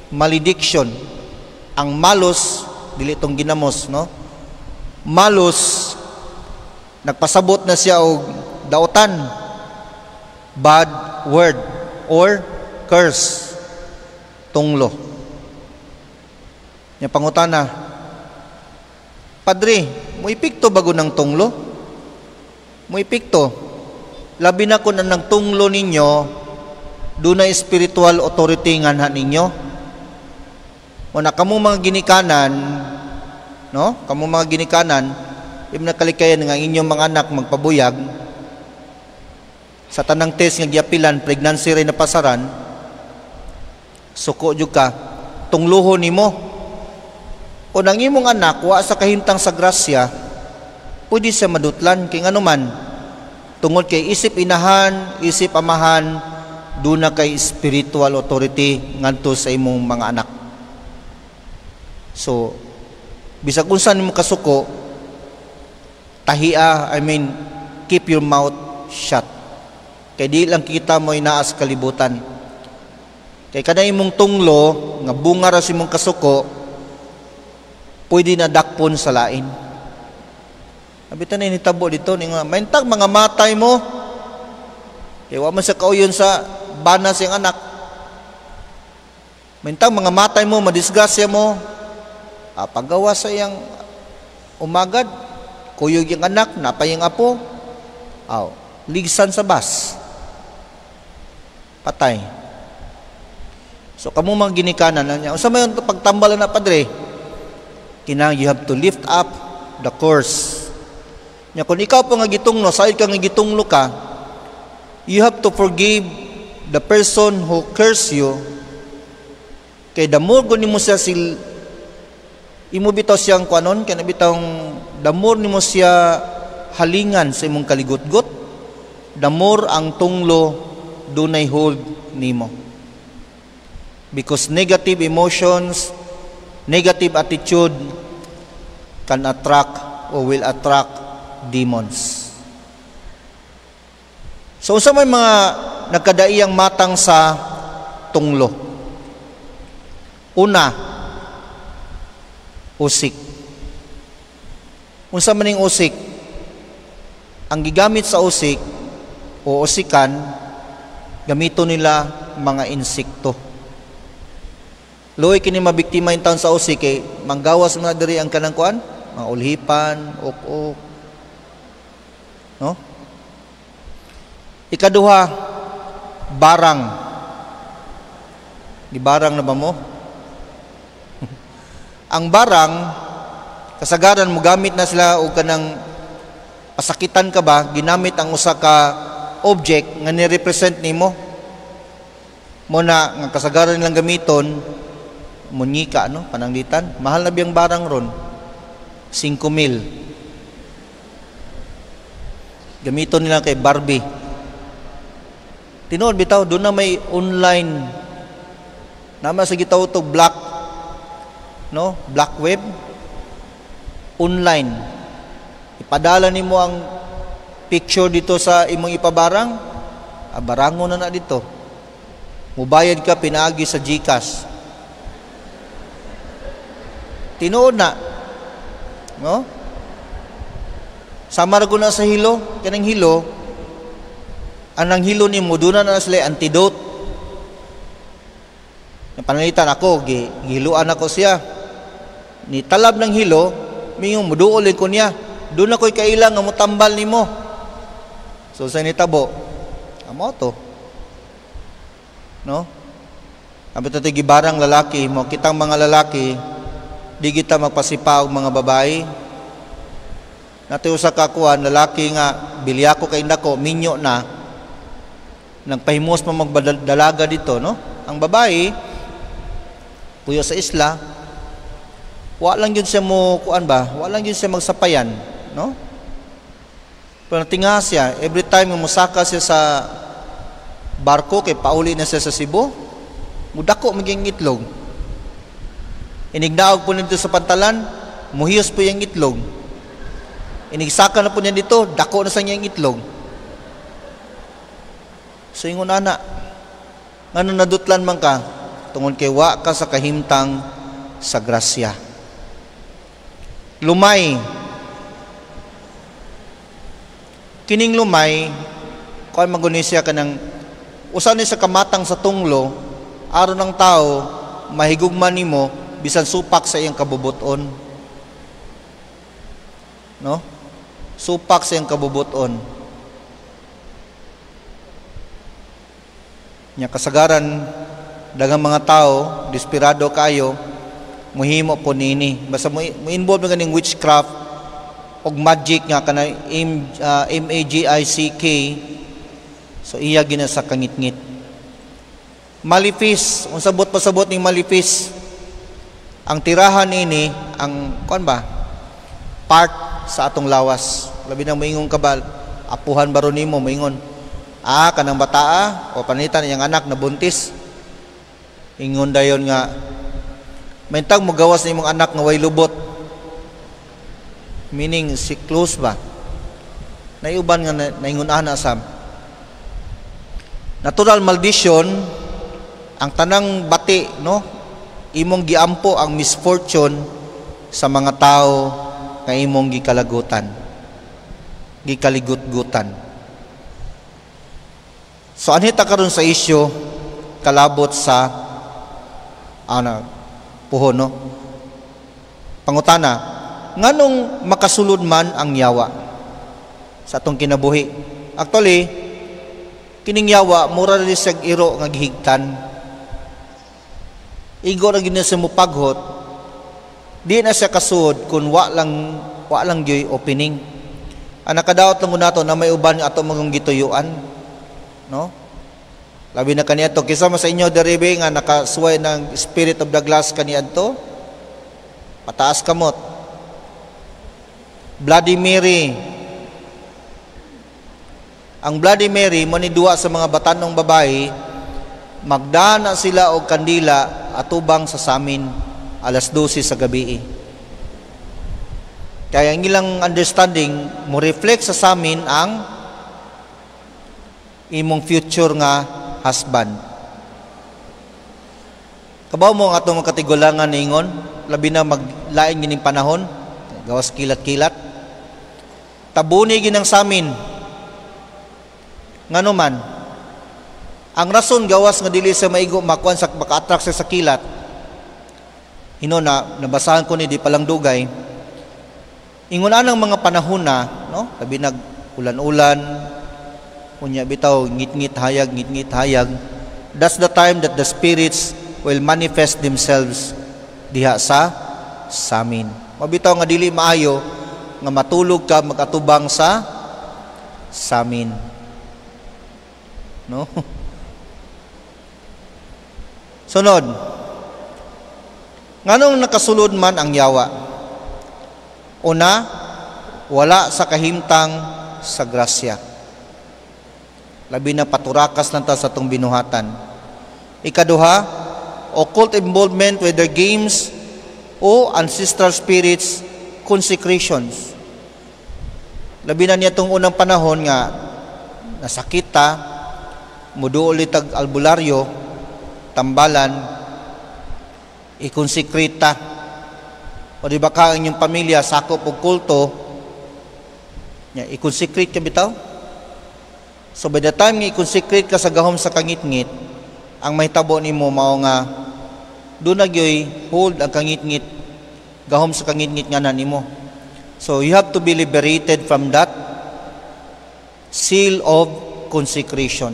Speaker 1: malediction. Ang malus, dili tong ginamos, no? Malus, nagpasabot na siya og dautan, bad word or curse, tunglo. Nya pangutana, "Padre, mo epekto ba gud ng tunglo?" Mo epekto. Labi na kung ang nagtunglo ninyo, dunay spiritual authority nganha ninyo. O na kamo mga ginikanan, no? Kamo mga ginikanan, im nakalikayan nga inyong mga anak magpabuyag sa tanang test nga giapilan, pregnancy ray napasaran, suko jud ka, tungluhon nimo. Kung ang imong anak wa sa kahimtang sa grasya, pwede siya madutlan kay ngano man, tungod kay isip inahan, isip amahan, duna kay spiritual authority ngadto sa imong mga anak. So, bisag unsa nimo kasuko, tahia, I mean, keep your mouth shut. Kay di lang kita mo naa sa kalibutan. Kay kada imong tunglo, nga bunga ra sa imong kasuko, pwede na dakpon sa lain. Abitan na nitabo dito, ni nga, "Maintag mga matay mo." Kay wa man sa kauyon sa bana siyang anak. "Maintag mga matay mo, madisgrasya mo." Paggawa sa iyang umagad, kuyog yung anak, napay yung apo, aw, ligsan sa bus. Patay. So, kamo mga ginikanan, niya, unsa may pagtambal na, Padre? Kinahanglan you have to lift up the curse. Nya kung ikaw pa nga gitunglo, said ka nga gitunglo ka, you have to forgive the person who curse you. Kay the more gud nimo siya sil imo bitaw siyang kuanon, kay bitawng the more nimo siya halingan sa imong kaligutgot, the more ang tunglo dunay hold nimo. Because negative emotions, negative attitude can attract or will attract demons. So unsa may mga nagkadaiyang matang sa tunglo? Una, usik. Unsa man ning usik? Ang gigamit sa usik o usikan, gamito nila mga insekto. Luoy kini mabiktima in taon sa usik kay manggawas mga diri ang kanang kuan, mga ulhipan, ok-ok. No? Ikaduha, barang. Gibarang na ba mo? Ang barang, kasagaran mo gamit na sila og kanang pasakitan ka ba, ginamit ang usa ka object nga ni-represent nimo. Mo na nga kasagaran nilang gamiton munyika, no, pananglitan. Mahal na biyang barang ron? 5 mil. Gamiton nila kay Barbie. Tinuod bitaw, doon na may online nama sa gitaw to black, no, black web online. Ipadala nimo ang picture dito sa imong ipabarang, barango na na dito. Mubayad ka pinaagi sa GCash. Tinuod na, no? Sama ra na sa hilo, kanang hilo, anang hilo nimo doon na sila antidote. Panalitan ako, gihiluan ako siya. Ni talab ng hilo, mingong muduol ko niya. Doon ako'y kailang nga mutambal nimo. So sa nitabo, amo to. No? Ang ito gibarang lalaki mo, kitang mga lalaki, di kita magpasipa og mga babae. Nati usa ka kuan lalaki nga bilyako kay nako, minyo na, nagpahimos pa magdalaga dito, no? Ang babae puyo sa isla, wa lang yun siya mo kuan ba, wa lang yun siya magsapayan, no? Pero natinga siya, every time musaka siya sa barko kay pauli na siya sa Cebu, mudako maging itlog. Inignaog po nito sa pantalan, muhiyos po yung itlog. Inigsaka na po niya dito, dako na sa niyang itlog. So ingon ana, ngano nadutlan man ka, tungod kay wa ka sa kahimtang sa grasya. Lumay. Kining lumay, kuan man siya kanang usa ni sa kamatang sa tunglo, aron ang tao mahigugma nimo bisan supak sa iyang kabubuton. No? Supak sa iyang kabubuton. Nya kasagaran daghang mga tao desperado kayo muhimo po niini. Basta mo involve na ganing witchcraft og magic nga kana M A G I C K, so iya gina sa kangitngit. Malifis, unsa bot pasabot ning malifis? Ang tirahan niini ang kuan ba? Part sa atong lawas. Labi nang moingon ka ba, apuhan baro nimo moingon. Ah, kanang bataa o panitan iyang anak na buntis. Ingon dayon nga maintag mo gawas nimong anak nga way lubot. Meaning si close ba? Naiuban nga naingon ana sa natural malediction, ang tanang bati, no? Imong giampo ang misfortune sa mga tao nga imong gikalagutan, gikaligutgutan. So anhita karon sa isyu kalabot sa ana puhon, no? Pangutana, nganong makasulod man ang yawa sa atong kinabuhi? Actually, kining yawa mura rin siyang iro nga gihigtan. Igo ra gid na siya mopaghot, di na siya kasuod kung wa lang gyoy opening. Ang nakadaot lang nato na may uban nga ato mga gituyuan, no? Labi na kaniadto kisa man sa inyo diribe nga nakasuway ng spirit of the glass kaniadto, pataas kamot. Bloody Mary. Ang Bloody Mary mo ni duwa sa mga batanong babae, magdana sila og kandila atubang sa samin alas 12 sa gabi. Kaya ang ilang understanding mo reflect sa samin ang imong future nga husband. Kabaw mo ang atong mga katigulangan ningon, labi na maglain gining panahon, gawas kilat-kilat. Tabuni ginang samin. Ngano man, ang rason gawas nga dili sa maigo makuan sa maka-attract sa kilat. Hino na nabasahan ko ni di palang dugay. Ingon anang mga panahon na, no? Labi nag ulan-ulan, unya bitaw ngit-ngit hayag, ngit-ngit hayag. That's the time that the spirits will manifest themselves diha sa samin. Mabitaw nga dili maayo nga matulog ka magatubang sa samin. No? Sunod. Nganong nakasulod man ang yawa? Una, wala sa kahimtang sa grasya. Labi na paturakas lang ta sa atong binuhatan. Ikaduha, occult involvement with their games o ancestral spirits consecrations. Labi na niya itong unang panahon nga nasakit ta, muduol tag albularyo, tambalan, i-consecrate ta. O di ba ka ang inyong pamilya sakop og kulto, nya i-consecrate ka bitaw? So by the time nga i-consecrate ka sa gahom sa kangitngit, ang mahitabo nimo mao nga doon na gyoy hold ang kangitngit, gahom sa kangitngit nga na nimo. So you have to be liberated from that seal of consecration.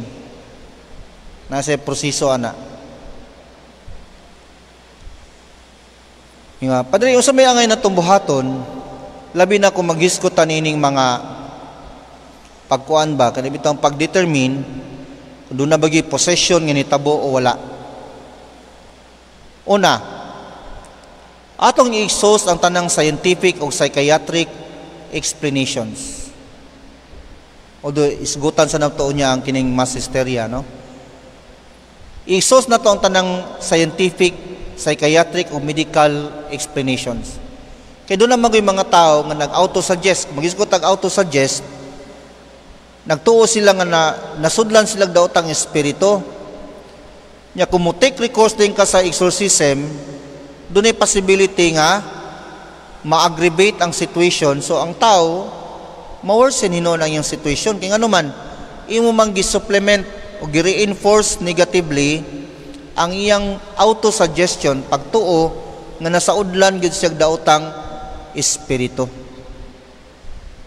Speaker 1: Nasa proseso ana. Nga, Padre, unsa may angay natong buhaton, labi na kung maghisgot ining mga pagkuan ba, kani bitang pag-determine kung duna ba possession nga nitabo o wala. Una, atong i-exhaust ang tanang scientific o psychiatric explanations. Although, isgutan sa nato niya ang kining mass hysteria, no? I-exhaust nato ang tanang scientific, psychiatric o medical explanations. Kay duna man mga tao nga nag-auto-suggest, magisgot ang auto-suggest, nagtuo sila nga na, nasudlan sila daotang espiritu. Nya kung mo take recourse din ka sa exorcism, dunay possibility nga ma-aggravate ang situation. So ang tao, ma-worsen hinuon ang iyang situation. Kaya ngano man, imo mang gi-supplement o gi-reinforce negatively ang iyang auto-suggestion, pagtuo nga nasaudlan gyud siya daotang espiritu.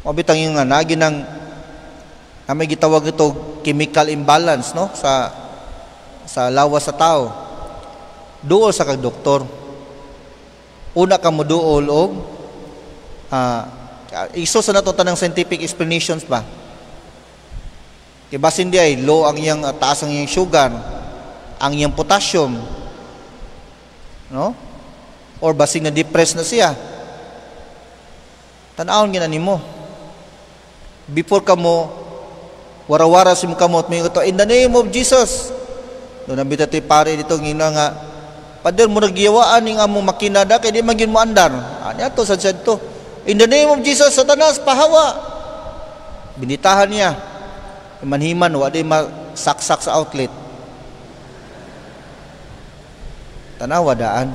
Speaker 1: Mabitang yung nga nagi nang na may gitawag ito chemical imbalance, no, sa lawas sa tao. Duol sa kag doktor. Una ka mo duol og iso sa nato tanang scientific explanations ba. Kay basin di ay low ang iyang taas ang iyang sugar, ang iyang potassium, no? Or basing na depressed na siya. Tan-awon gina nimo. Before ka mo warawara sa imong kamot, may ito, "In the name of Jesus." Duna bitaw pare dito ngina nga, "Pader, mo nagyawaan ning among makina da kay di man gyud mo andar." Ani ato sad sad to. "In the name of Jesus, Satanas, pahawa." Binitahan niya. Manhiman wa di masaksak sa outlet. Tanawa daan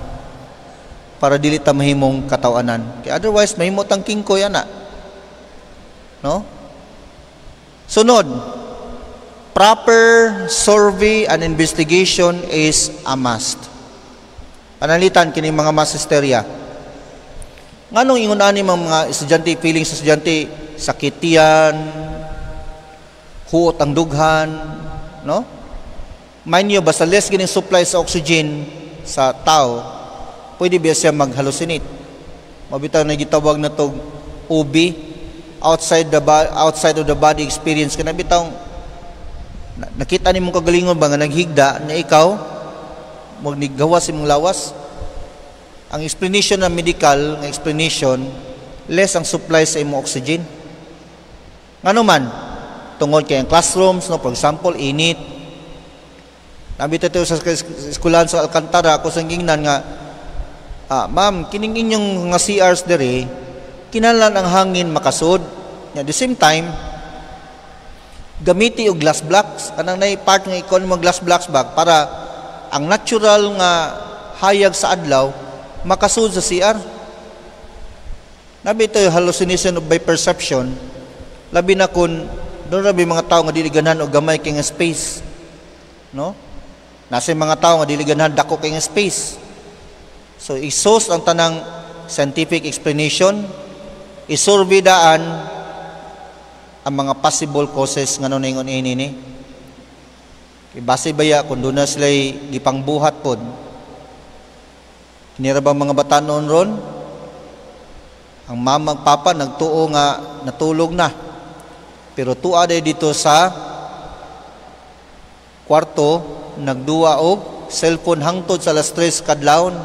Speaker 1: para dili ta mahimong katawanan. Kay otherwise mahimo tang kingkoy ana. No? Sunod, proper survey and investigation is a must. Panalitan kini mga mass hysteria. Nganong ingon ani mga estudyante, feeling sa estudyante sakitian, huot ang dughan, no? Mind you, basta less gining supply sa oxygen sa tao, pwede ba siya mag-hallucinate? Mabitaw na gitawag na tog OB, outside of the body experience. Kana bitaw nakita nimong kagalingon ba nga naghigda na ikaw magnigawas imong lawas. Ang explanation ng medical nga explanation, less ang supply sa imong oxygen. Ngano man, tungod kay ang classrooms, no, for example, init. Nabita to sa eskwelahan sa Alcantara, ako sa gingnan nga, "Ma'am, kining inyong nga CRs dere, kinahanglan ang hangin makasud. At the same time, gamiti og glass blocks, kanang nay part nga ikon mo glass blocks ba para ang natural nga hayag sa adlaw makasud sa CR." Nabi ito hallucination of by perception, labi na kung duna ra mga tao nga dili ganahan og gamay kay nga space, no? Nasa mga tao nga dili ganahan dako kay nga space. So i-source ang tanang scientific explanation, isurvey daan ang mga possible causes nga ningon ini ni. Base baya kung duna sila'y gipangbuhat pod. Kinira ba mga batanon ron? Ang mama ug papa nagtuo nga natulog na. Pero tuwa day dito sa kwarto, nagduwa og cellphone hangtod sa alas 3 kadlawon.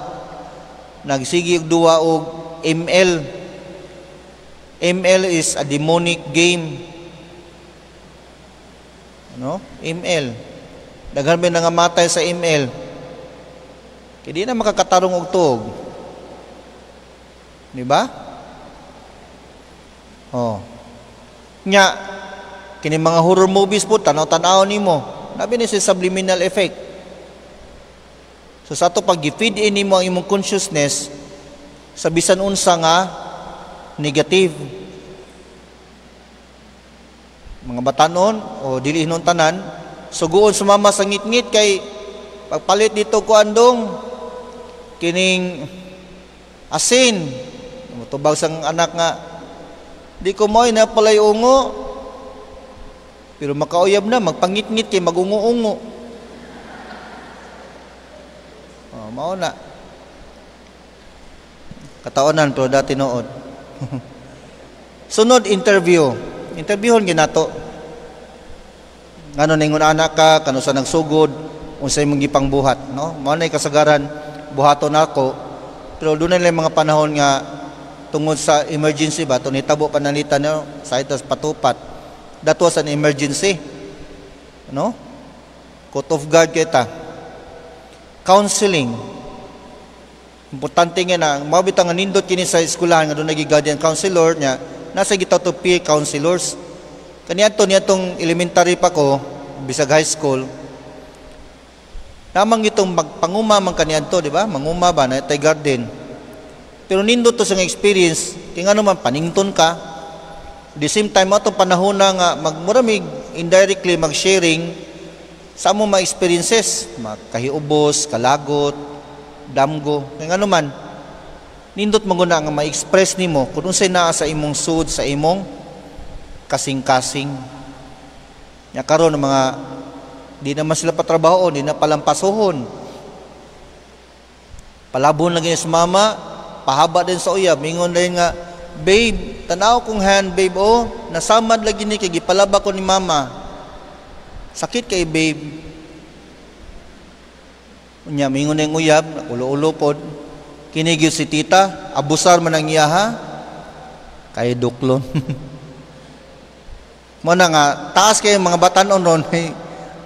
Speaker 1: Nagsigi og duwa og ML. ML is a demonic game. Ano? ML. Daghan ba nangamatay sa ML? Kaya di na makakatarong og tuog. Di ba? Oh. Nya, kini mga horror movies po, tanaw-tanaw nimo. Nabi ni sa subliminal effect. So sa ato pag feed in nimo ang imong consciousness sa bisan unsa nga negative. Mga batanon o dili hinon tanan, suguon sumama sa ngit-ngit kay pagpalit dito ko andong kining asin. Mutubag sang anak nga di ko moy na palay ungo. Pero makauyab na magpangit-ngit kay magungo-ungo. Oh, mao na. Kataonan pero dati nood. Sunod, interview. Interviewon ginato. Ngano ningon anak ka, kano sa nagsugod, unsay imong gipangbuhat, no? Mao nay kasagaran buhaton nako. Pero dunay lang mga panahon nga tungod sa emergency ba, to nitabo pananglitan, no, sa itas patupat. That was an emergency. No? Caught off guard kita. Counseling. Importante nga na, mao bitang nga nindot kini sa eskwelahan nga dunay guardian counselor nya, nasa gitaw to peer counselors. Kaniadto niadtong elementary pa ko, bisag high school, namang itong magpanguma man kaniadto, di ba? Manguma ba na tay garden. Pero nindot to sa nga experience, kay ngano man panington ka. The same time atong panahon na nga magmura mig indirectly mag-sharing sa among mga experiences, makahiubos, kalagot, damgo, kay ngano man nindot man guna nga ma-express nimo kung unsay naa sa imong sud, sa imong kasing-kasing. Nya karon ang mga di naman sila patrabaho, di na palampasuhon. Palabon lagi sa mama, pahaba din sa uyab, mingon din nga, "Babe, tanaw kong hand, babe, oh, nasamad lagi ni kay gipalaba ko ni mama. Sakit kay, babe." Unya mingon na yung uyab, ulo-ulo pod. "Kini gyud si tita, abusar man ang iyaha, kay duklon." Mo na nga, taas kay mga batanon ron,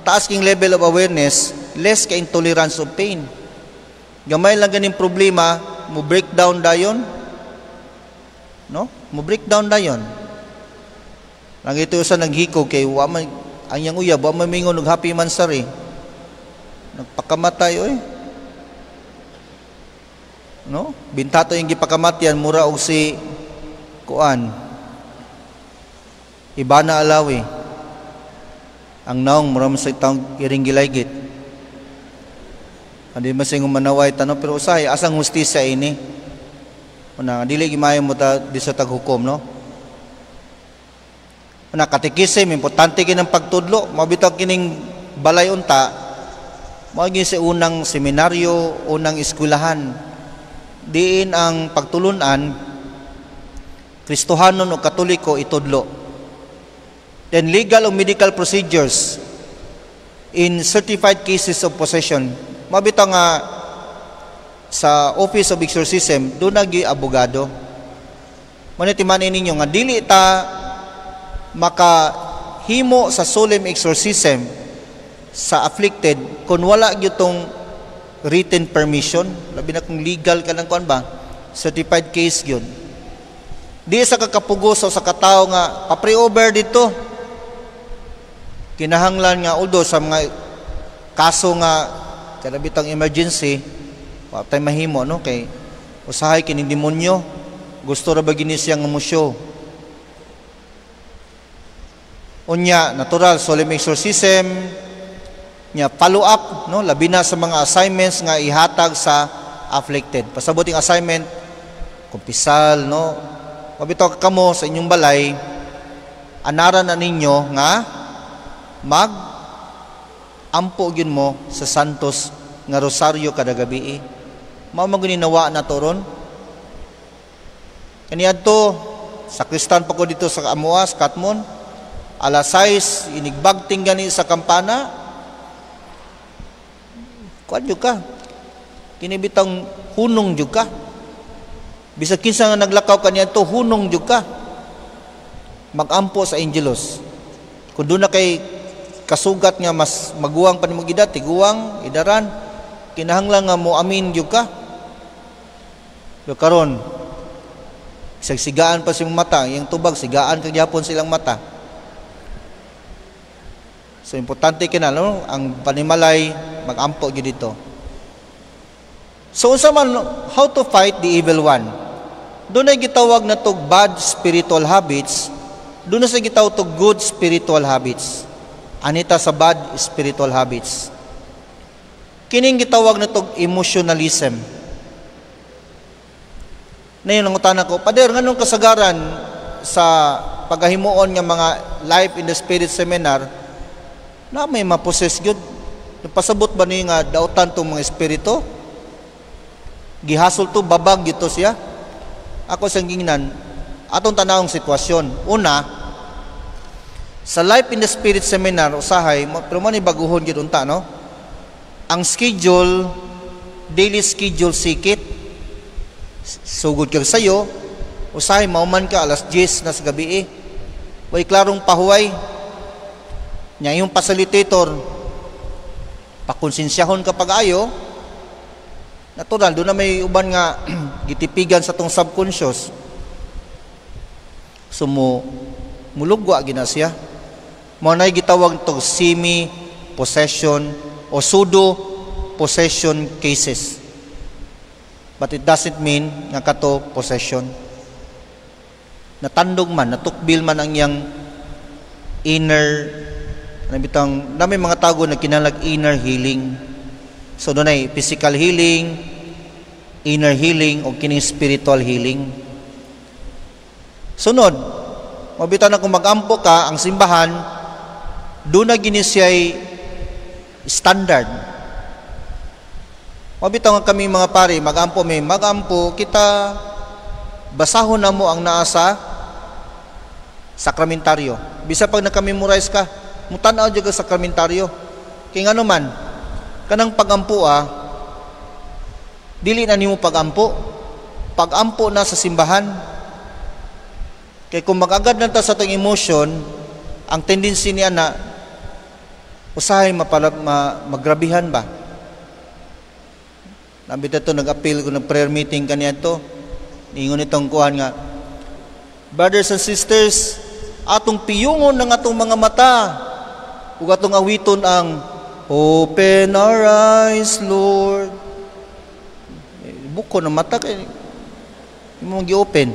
Speaker 1: taas king level of awareness, less kay intolerance of pain. Gamay lang ganing problema, mo breakdown dayon. No? Mo breakdown dayon. Lang ito sa naghikog kay wa man ang iyang uyab, wa man mingon og happy mansari. Nagpakamatay oy. No? Bintato yung gipakamatyan mura og si kuan. Ivana Alawi. Ang naong mura man sa taong iring gilaygit. Hindi man siyang manaway tanong pero usahay asang hustisya ini. Una, dili gimayo mo ta di sa taghukom, no? Una, catechism, importante kinang pagtudlo. Mabitaw kining balay unta, mao gyud sa unang seminaryo, unang eskwelahan. Diin ang pagtulunan, Kristohanon o Katoliko itudlo. Then legal o medical procedures in certified cases of possession. Mabitaw nga sa Office of Exorcism, doon nagi abogado. Manitimanin ninyo nga dili ta makahimo sa solemn exorcism sa afflicted kung wala gyud tong written permission, labi na kung legal ka ng kuan ba, certified case gyud. Di sa kakapugos o sa katao nga pa-pray over dito. Kinahanglan nga although sa mga kaso nga kanabitang emergency, wa tay mahimo, no, kay usahay kining demonyo gusto ra ba gini siya nga musyo. Unya natural solemn exorcism nya follow up, no, labi na sa mga assignments nga ihatag sa afflicted. Pasabot yung assignment, kumpisal, no. Mabitaw ka kamo sa inyong balay, anaran na ninyo nga mag ampo gyud mo sa Santos nga Rosaryo kada gabi. Mao man gud nawa na to ron. Kaniadto sakristan pa ko dito sa Amuas, Katmon, alas 6 inigbagting gani sa kampana. Kuan jud ka. Kini bitang hunong jud ka. Bisag kinsa nga naglakaw kaniadto, hunong jud ka. Magampo sa Angelus. Kung doon na kay kasugat nga mas maguwang pa nimo edad, tiguang, idaran, kinahanglan nga mo amin gyud ka. Pero karon sigaan pa sa mata, iyang tubag sigaan kag gyapon silang mata. So importante kina, no, ang panimalay magampo gyud dito. So unsa man how to fight the evil one? Doon ay gitawag na tog bad spiritual habits, doon na sa gitawag tog good spiritual habits. Anita sa bad spiritual habits. Kining gitawag na tog emotionalism. Ngayon, nangutana ko, "Pader, nganong kasagaran sa paghahimuon nga mga Life in the Spirit seminar, na may ma-possess gyud? Pasabot ba ni nga dautan tong mga espiritu? Gihasol to, babag gito siya." Ako sa gingnan, atong tanawong sitwasyon. Una, sa Life in the Spirit Seminar, usahay, pero man baguhon gyud unta, no? Ang schedule, daily schedule sikit. Sugod kag sayo, usahay mauman ka alas 10 na sa gabi eh. Way klarong pahuway. Nya yung facilitator, pakonsensyahon ka pag-ayo, natural, doon na may uban nga gitipigan sa tong subconscious. So mo mulugwa gina siya. Mao nay gitawag to semi possession o pseudo possession cases. But it doesn't mean nga kato possession. Natandog man, natukbil man ang iyang inner, ano bitang, dami mga tago na kinahanglag inner healing. So doon ay physical healing, inner healing, o kining spiritual healing. Sunod, mabitaw na kung magampo ka, ang simbahan, doon na gini siya'y standard. Mabitaw nga kami mga pare, magampo may magampo, kita basahon na mo ang naa sa sakramentaryo. Bisa pag naka-memorize ka, mutanaw jud ka sa sakramentaryo. Kay ngano man, kanang pagampo dili na nimo pagampo. Pagampo na sa simbahan. Kay kung mag-agad na ta sa atong emotion, ang tendency niya na usahay mapala, magrabihan ba? Nabita to nag-appeal ko ng prayer meeting kaniya to. Ingon itong kuan nga, "Brothers and sisters, atong piyungon ng atong mga mata ug atong awiton ang 'Open our eyes, Lord.'" Buko ng mata kay imong gi-open.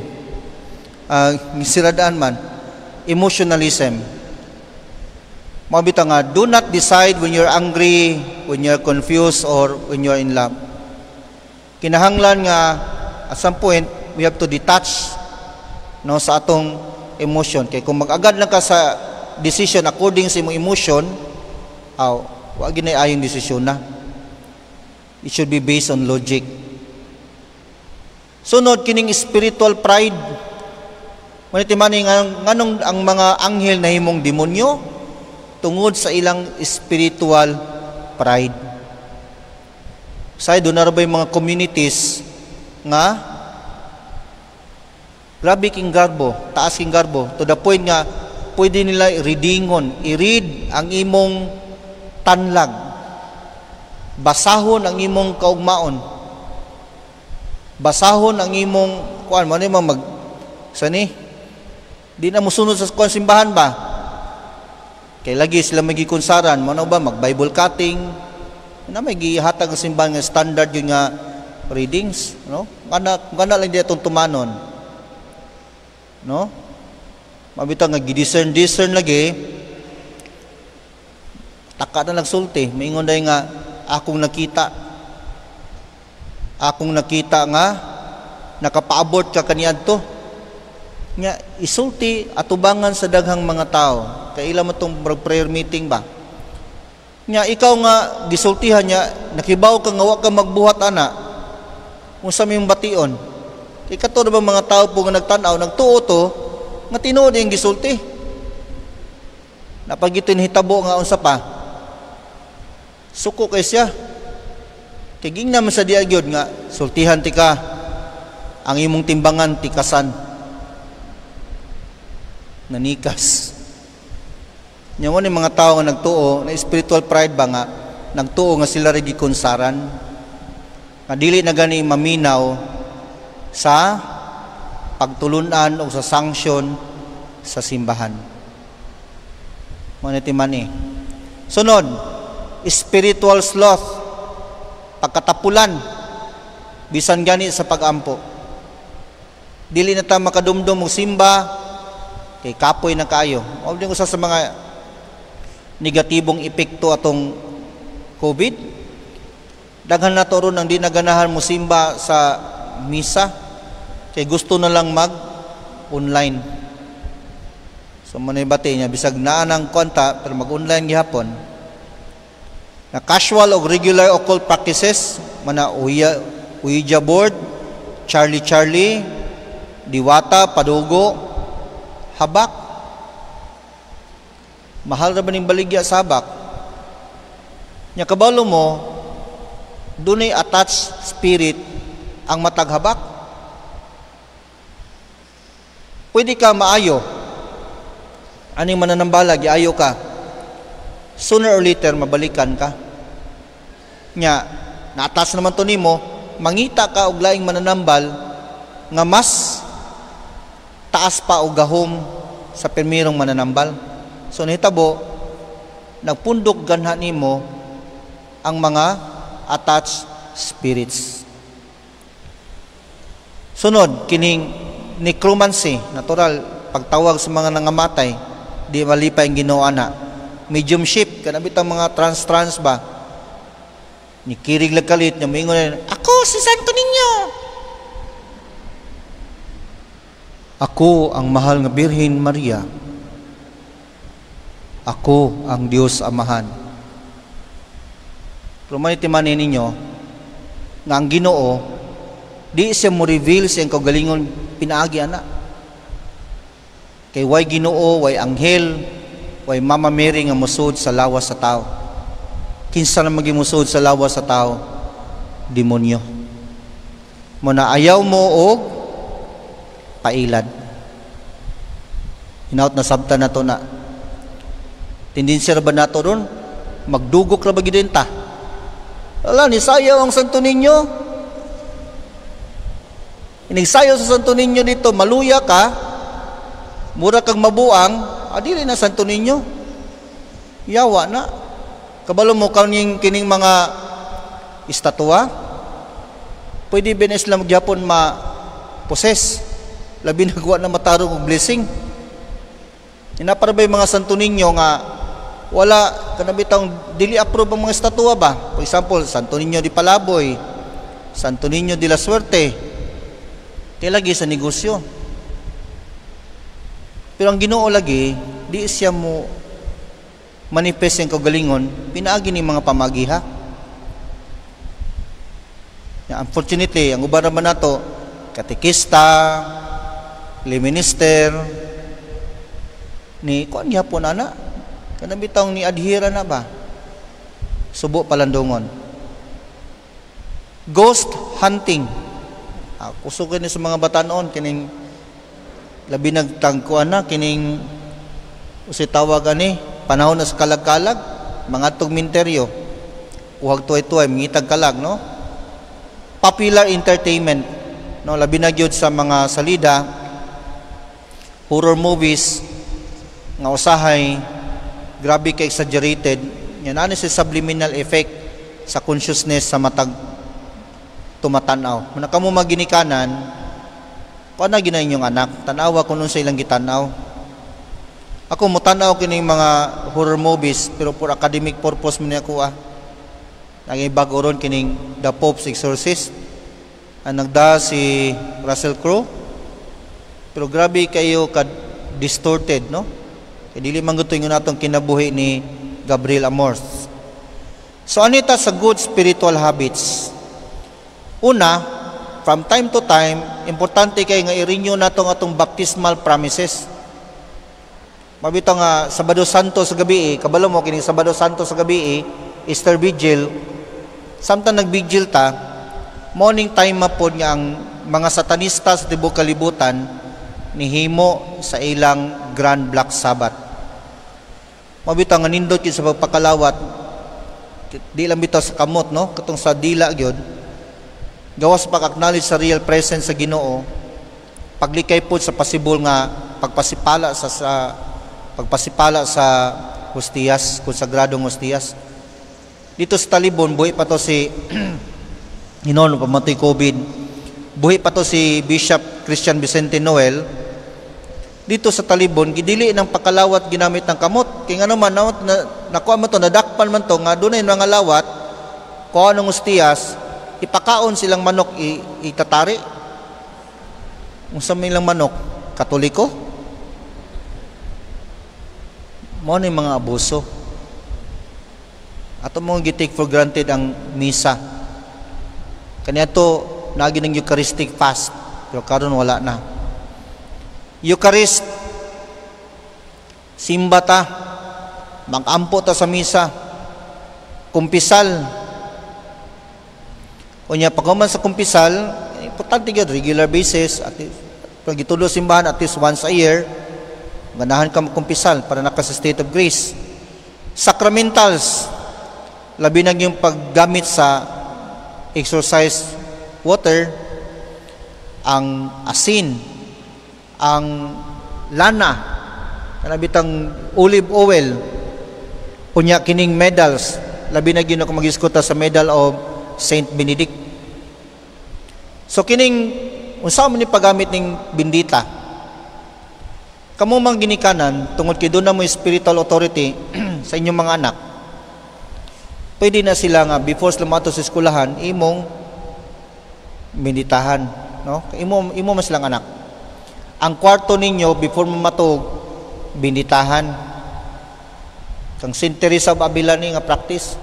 Speaker 1: Siradaan man emotionalism. Mabita nga, do not decide when you're angry, when you're confused, or when you're in love. Kinahanglan nga at some point we have to detach, no, sa atong emotion, kay kung mag-agad lang ka sa decision according sa imong emotion, aw, wa ginay ayong desisyon na. It should be based on logic. Sunod, kining spiritual pride. Maniti mani nganong ang mga anghel nahimong demonyo? Tungod sa ilang spiritual pride. Say doon na ba yung mga communities nga grabe king garbo, taas king garbo, to the point nga pwede nila readingon, i-read ang imong tanlag, basahon ang imong kaugmaon, basahon ang imong kuan mo ni mag sani di na mosunod sa kuan simbahan ba, kay lagi sila magikunsaran mo na ba, mag Bible cutting na, may gihatag ang simbahan nga standard yun nga readings, no? Ngana ngana lang di atong tumanon, no? Mabita nga gidiscern discern lagi, taka na nagsulti, maingon dahil nga akong nakita nga nakapaabot ka kaniadto nga isulti atubangan sa daghang mga tao, kay ila mo tong prayer meeting ba. Nya ikaw nga gisultihan niya, nakibaw ka nga wa ka magbuhat ana, unsa may bation? Kay kato na ba mga tao po nga nagtan-aw, nagtuo to nga tinuod yung gisulti. Napagitin hitabo nga unsa pa, suko kay siya, kay gingna man sa diya gyud nga sultihan ti ka, ang imong timbangan tikasan, nanikas nya. Mo ni mga tao nga nagtuo na spiritual pride ba, nga nagtuo nga sila rin gikonsaran, nga dili na gani maminaw sa pagtulunan o sa sanction sa simbahan. Mo ni man. Sunod, spiritual sloth, pagkatapulan bisan gani sa pagampo. Dili na ta makadumdum og simba kay kapoy na kaayo. Mao din usa sa mga negatibong epekto atong COVID. Daghan na to ron ang di naganahan mo simba sa misa kay gusto na lang mag online. So mo bati niya bisag naa nang konta pero mag-online gihapon. Na casual o regular occult practices mana Ouija board, Charlie Charlie, Diwata, padugo, habak. Mahal ra ba ning baligya sa habak? Nya kabalo mo, dunay attached spirit ang matag habak. Pwede ka maayo. Aning mananambala, giayo ka. Sooner or later, mabalikan ka. Nya, na-attach naman to nimo, mangita ka og laing mananambal nga mas taas pa og gahom sa pirmirong mananambal. So nahitabo, nagpundok ganha nimo ang mga attached spirits. Sunod, kining necromancy, natural, pagtawag sa mga nangamatay, di malipay ang Ginoo ana. Mediumship, kana bitang mga trans-trans ba? Ni kirig lang kalit, nya moingon na, "Ako si Santo Niño. Ako ang mahal nga Birhen Maria. Ako ang Dios Amahan." Pero manitimanin ninyo nga ang Ginoo di siya mo reveal sa iyang kaugalingon pinaagi ana. Kay way Ginoo, way anghel, way Mama Mary nga mosud sa lawas sa tao. Kinsa na maging mosud sa lawas sa tao? Demonyo. Mo na ayaw mo og pailad. Hinaut na sabta na to na. Tendensiya ra ba nato ron? Magdugok ra ba gid ta? Ala, nisayaw ang Santo Niño. Inigsayaw sa Santo Niño dito, maluya ka, mura kang mabuang, adili na Santo Niño. Yawa na. Kabalo mo kaning kining mga estatwa, pwede ba na sila magyapon ma-possess? Labi na gawa na matarong og blessing. Inapara ba yung mga Santo Niño nga wala kanabitang dili approve ang mga estatwa ba? For example, Santo Niño di Palaboy, Santo Niño de la Suerte. Kay lagi sa negosyo. Pero ang Ginoo lagi, di siya mo manifest ang kaugalingon, pinaagi ni mga pamagiha. Unfortunately, ang uban naman nato, katekista, lay minister, ni kuan gyapon ana, kanang bitawng ni adhira na ba? Subo palandungon. Ghost hunting. Kusog ni sa mga batanon kining labi nagtangkuan na kining usi tawag ani panahon na sa kalag-kalag, mga tugminteryo, kuhag tuay-tuay mingitag kalag, no? Popular entertainment, no, labi na gyud sa mga salida, horror movies nga usahay grabe ka exaggerated. Yan ani si subliminal effect sa consciousness sa matag tumatanaw. Muna kamo maginikanan, kuan na gina inyong anak, tanawa kuno sa ilang gitanaw. Ako motanaw kining mga horror movies pero for academic purpose man ako ah. Naging bago ron kining The Pope's Exorcist. Ang nagda si Russell Crowe. Pero grabe kayo ka distorted, no? Kay dili man gusto ingon natong kinabuhi ni Gabriel Amorth. So anita sa good spiritual habits. Una, from time to time, importante kay nga i-renew nato ang atong baptismal promises. Mabito nga Sabado Santo sa gabi, kabalo mo kining Sabado Santo sa gabi, Easter Vigil, samtang nag-vigil ta, morning time mapod nga ang mga satanista sa tibuok kalibutan nihimo sa ilang Grand Black Sabbath. Mabito nga nindot gyud sa pagpakalawat, di lang bitaw sa kamot, no, katong sa dila gyud. Gawas pag-acknowledge sa real presence sa Ginoo, paglikay pod sa possible nga pagpasipala sa hostiyas, konsagradong hostiyas. Dito sa Talibon, buhi pa to si hinon pamatay COVID. Buhi pa to si Bishop Christian Vicente Noel. Dito sa Talibon, gidili ng pakalawat ginamit ng kamot. Kaya nga naman, nakuha man to, nadakpan man to, nga dunay mga lawat, kuha ng hostiyas, ipakaon silang manok, itatari. Unsa may ilang manok? Katoliko? Mao ni mga abuso. Ato mong gi-take for granted ang misa. Kaniadto naagi ng Eucharistic fast, pero karon wala na. Eucharist, simba ta, magampo ta sa misa, kumpisal. Unya paghuman sa kumpisal, importante gyud regular basis at pag gitulo simbahan, at least once a year, ganahan ka magkumpisal para naka sa state of grace. Sacramentals, labi na yung paggamit sa exorcise water, ang asin, ang lana, kanabitang olive oil, unya kining medals, labi na gyud ako magiskuta sa medal of Saint Benedict. So kining unsa man ni paggamit ning bindita? Kamo mang ginikanan, tungod kay duna mo spiritual authority sa inyong mga anak, pwede na sila nga before sila moadto sa eskwelahan, imong binditahan, no? Imo man silang anak. Ang kwarto ninyo before mo matug, binditahan. Kang Saint Teresa of Avila ni nga practice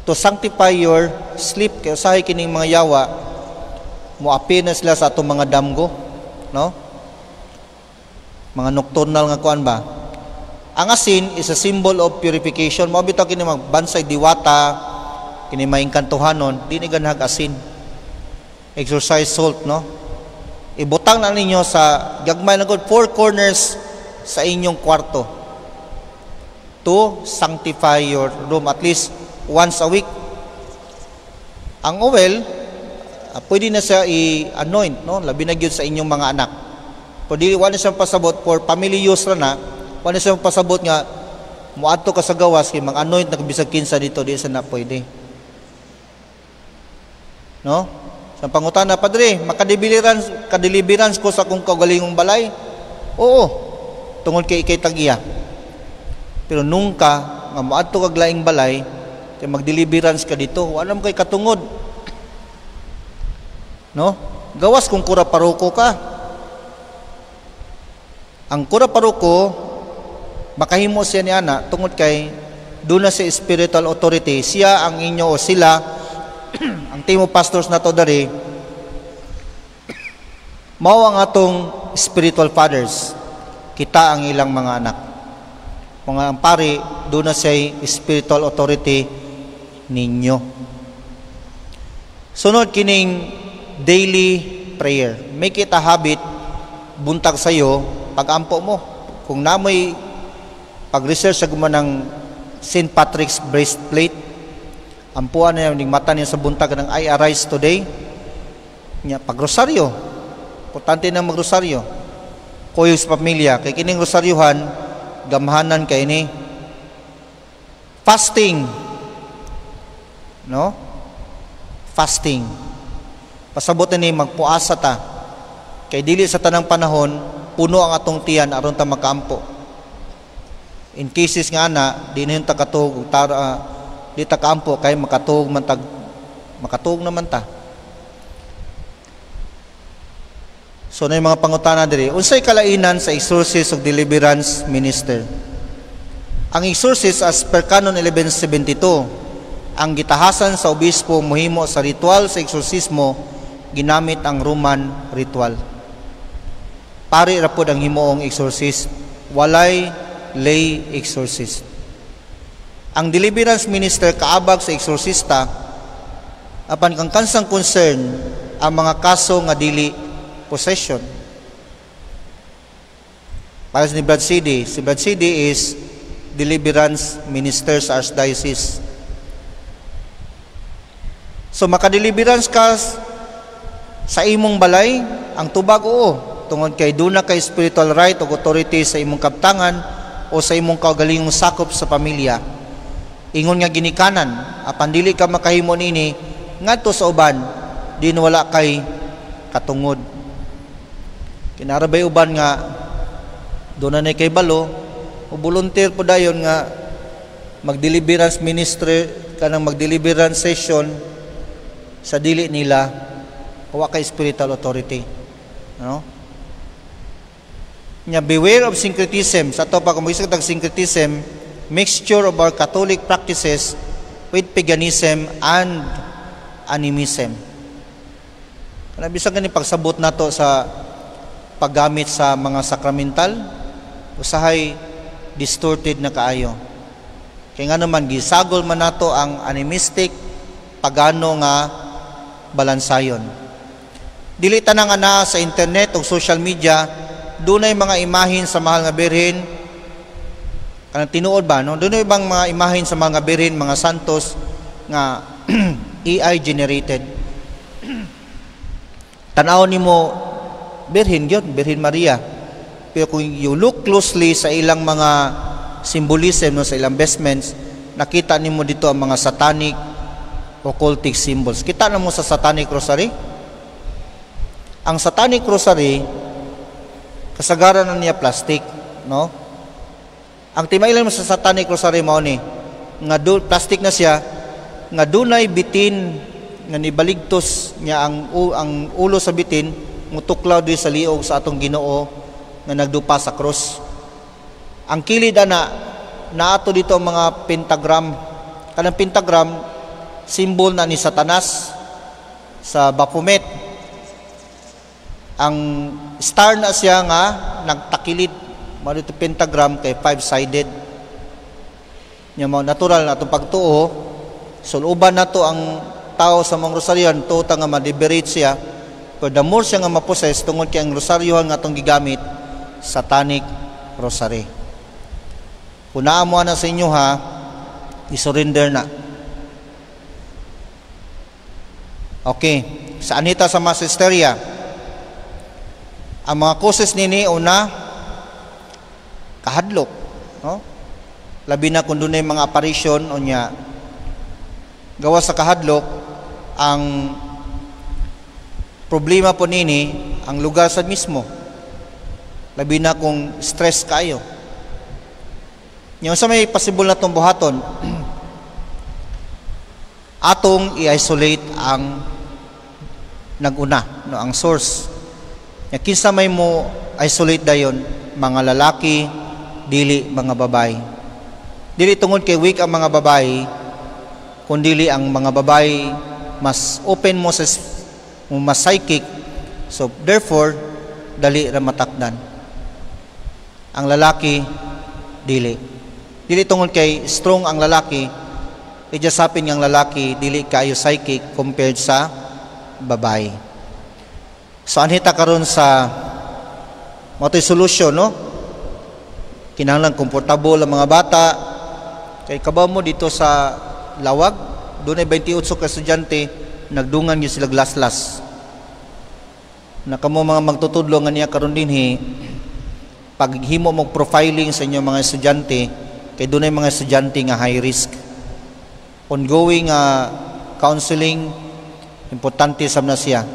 Speaker 1: to sanctify your sleep, kay usahay kining mga yawa moapil na sila sa atong mga damgo, no? Mga nocturnal nga kuan ba. Ang asin is a symbol of purification. Mao bitaw kini magbansay diwata, kini maingkantuhanon, di ni ganhag asin. Exorcise salt, no? Ibutang na ninyo sa gagmay na god, four corners sa inyong kwarto to sanctify your room at least once a week. Ang oil, pwede na siya i-anoint, no? Labi na gyud sa inyong mga anak. Pwede, wala siyang pasabot for family use ra na, wala siyang pasabot nga muadto ka sa gawas kay mang-anoint na bisag kinsa dito, di sa na pwede. No? Sa pangutana, "Padre, makadeliverance kadeliverance ko sa akong kaugalingong balay?" Oo. Tungod kay ikay tag-iya. Pero nungka nga moadto kag laing balay kay magdeliverance ka dito, wala mo kay katungod. No? Gawas kung kura paroko ka. Ang kura paroko makahimo siya ni ana tungod kay duna sa spiritual authority, siya ang inyo o sila ang team of pastors nato diri, mao ang atong spiritual fathers, kita ang ilang mga anak. Mga ang pari, duna siya spiritual authority ninyo. Sunod, kining daily prayer. Make it a habit, buntag sayo, pagampo mo. Kung namoy pag-research sa guman ng St. Patrick's breastplate, ampuan niya ning mata niya sa buntag ng "I arise today." Nya pagrosaryo. Importante na magrosaryo. Kuyog sa pamilya kay kining rosaryohan gamhanan kay ni. Fasting. No? Fasting. Pasabot ni magpuasa ta. Kay dili sa tanang panahon puno ang atong tiyan aron ta makaampo. In cases nga ana, di na yung takatug, tara, di ta kaampo kay makatug man tag makatug naman ta. So na yung mga pangutana diri, unsay kalainan sa exorcist ug deliverance minister? Ang exorcist, as per Canon 1172, ang gitahasan sa obispo mohimo sa ritual sa exorcismo ginamit ang Roman ritual. Pari ra pod ang himuong exorcist, walay lay exorcist. Ang deliverance minister kaabag sa exorcista, apan kang kansang concern ang mga kaso nga dili possession. Para sa ni Brad CD, si Brad CD is deliverance minister sa Archdiocese. So makadeliverance ka sa imong balay, ang tubag oo, tungod kay duna kay spiritual right o authority sa imong kaptangan o sa imong kaugalingong sakop sa pamilya. Ingon nga ginikanan, apan dili ka makahimo niini ngadto sa uban, din wala kay katungod. Kinarabay uban nga doon na kay balo o volunteer po dayon nga magdeliverance ministry kanang magdeliverance session sa dili nila, wa kay spiritual authority, no? Nya beware of syncretism. Sa ato pa kung mag tag syncretism, mixture of our Catholic practices with paganism and animism. Kana bisan gani pagsabot nato sa paggamit sa mga sakramental, usahay distorted na kaayo. Kaya nga naman, gisagol man nato ang animistic, pagano nga balansayon. Dili tanang ana sa internet o social media, dunay mga imahin sa Mahal nga Birhen, kanang tinuod ba, no? Dunay bang mga imahin sa mga birhen, mga santos nga AI generated. Tan-aw nimo birhen gyud, Birhen Maria. Pero kung you look closely sa ilang mga symbolism, no, sa ilang vestments, nakita nimo dito ang mga satanic occultic symbols. Kita na mo sa Satanic Rosary? Ang Satanic Rosary, kasagaran na niya plastic, no? Ang timailan mo sa Satanic Rosary mao ni nga plastic na siya, nga dunay bitin nga nibaligtos niya ang ulo sa bitin mutuklaw di sa liog sa atong Ginoo nga nagdupa sa krus. Ang kilid ana naato dito ang mga pentagram. Kanang pentagram symbol na ni Satanas sa Baphomet. Ang star na siya nga nagtakilid. Mao dito pentagram kay five-sided. Nya mao natural na atong pagtuo, suluban nato ang tao sa mga rosaryohan, tuo ta nga ma-liberate siya. Pero the more siya nga ma-possess, tungod kay ang rosaryohan nga atong gigamit, Satanic Rosary. Kung naa mo na sa inyo ha, i-surrender na. Okay, sa anita sa mass hysteria, ang mga causes nini, una, kahadlok, no? Labi na kung dunay mga apparition o nya gawa sa kahadlok. Ang problema po nini ang lugar sa mismo, labi na kung stress kayo. Nya unsa may possible na tong buhaton? Atong i-isolate ang naguna, no, ang source. Nya kinsa may mo isolate dayon? Mga lalaki, dili mga babae. Dili tungod kay weak ang mga babae, kundili ang mga babae mas open mo sa mas psychic, so therefore dali ra matakdan. Ang lalaki dili. Dili tungod kay strong ang lalaki, it just happen ang lalaki dili kaayo psychic compared sa babae. So anhita karon sa mao to'y solution, no? Kinahanglan komportable ang mga bata. Kay kabaw mo dito sa Lawag, dunay 28 ka estudyante nagdungan gyud sila laslas. Na kamo mga magtutudlo nga niya karon dinhi, paghimo mo profiling sa inyong mga estudyante, kay dunay mga estudyante nga high risk. Ongoing counseling importante sab na siya.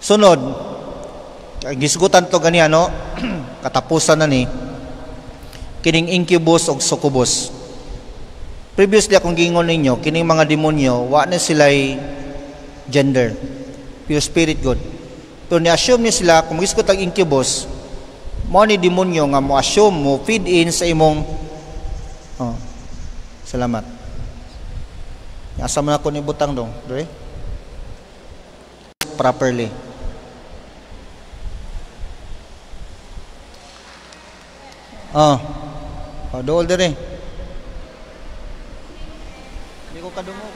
Speaker 1: Sunod, gisgutan to ganiya, no? Katapusan na ni kining incubus og succubus. Previously akong giingon ninyo, kining mga demonyo wa na sila'y gender, pure spirit good. Pero ni-assume ni sila, kung gisgot ang incubus, mo ni demonyo nga mo assume, mo feed in sa imong, oh, salamat. Asa man ako ni butang dong, dre? Properly. Oh. Oh, dool dire. Di ko kadungog.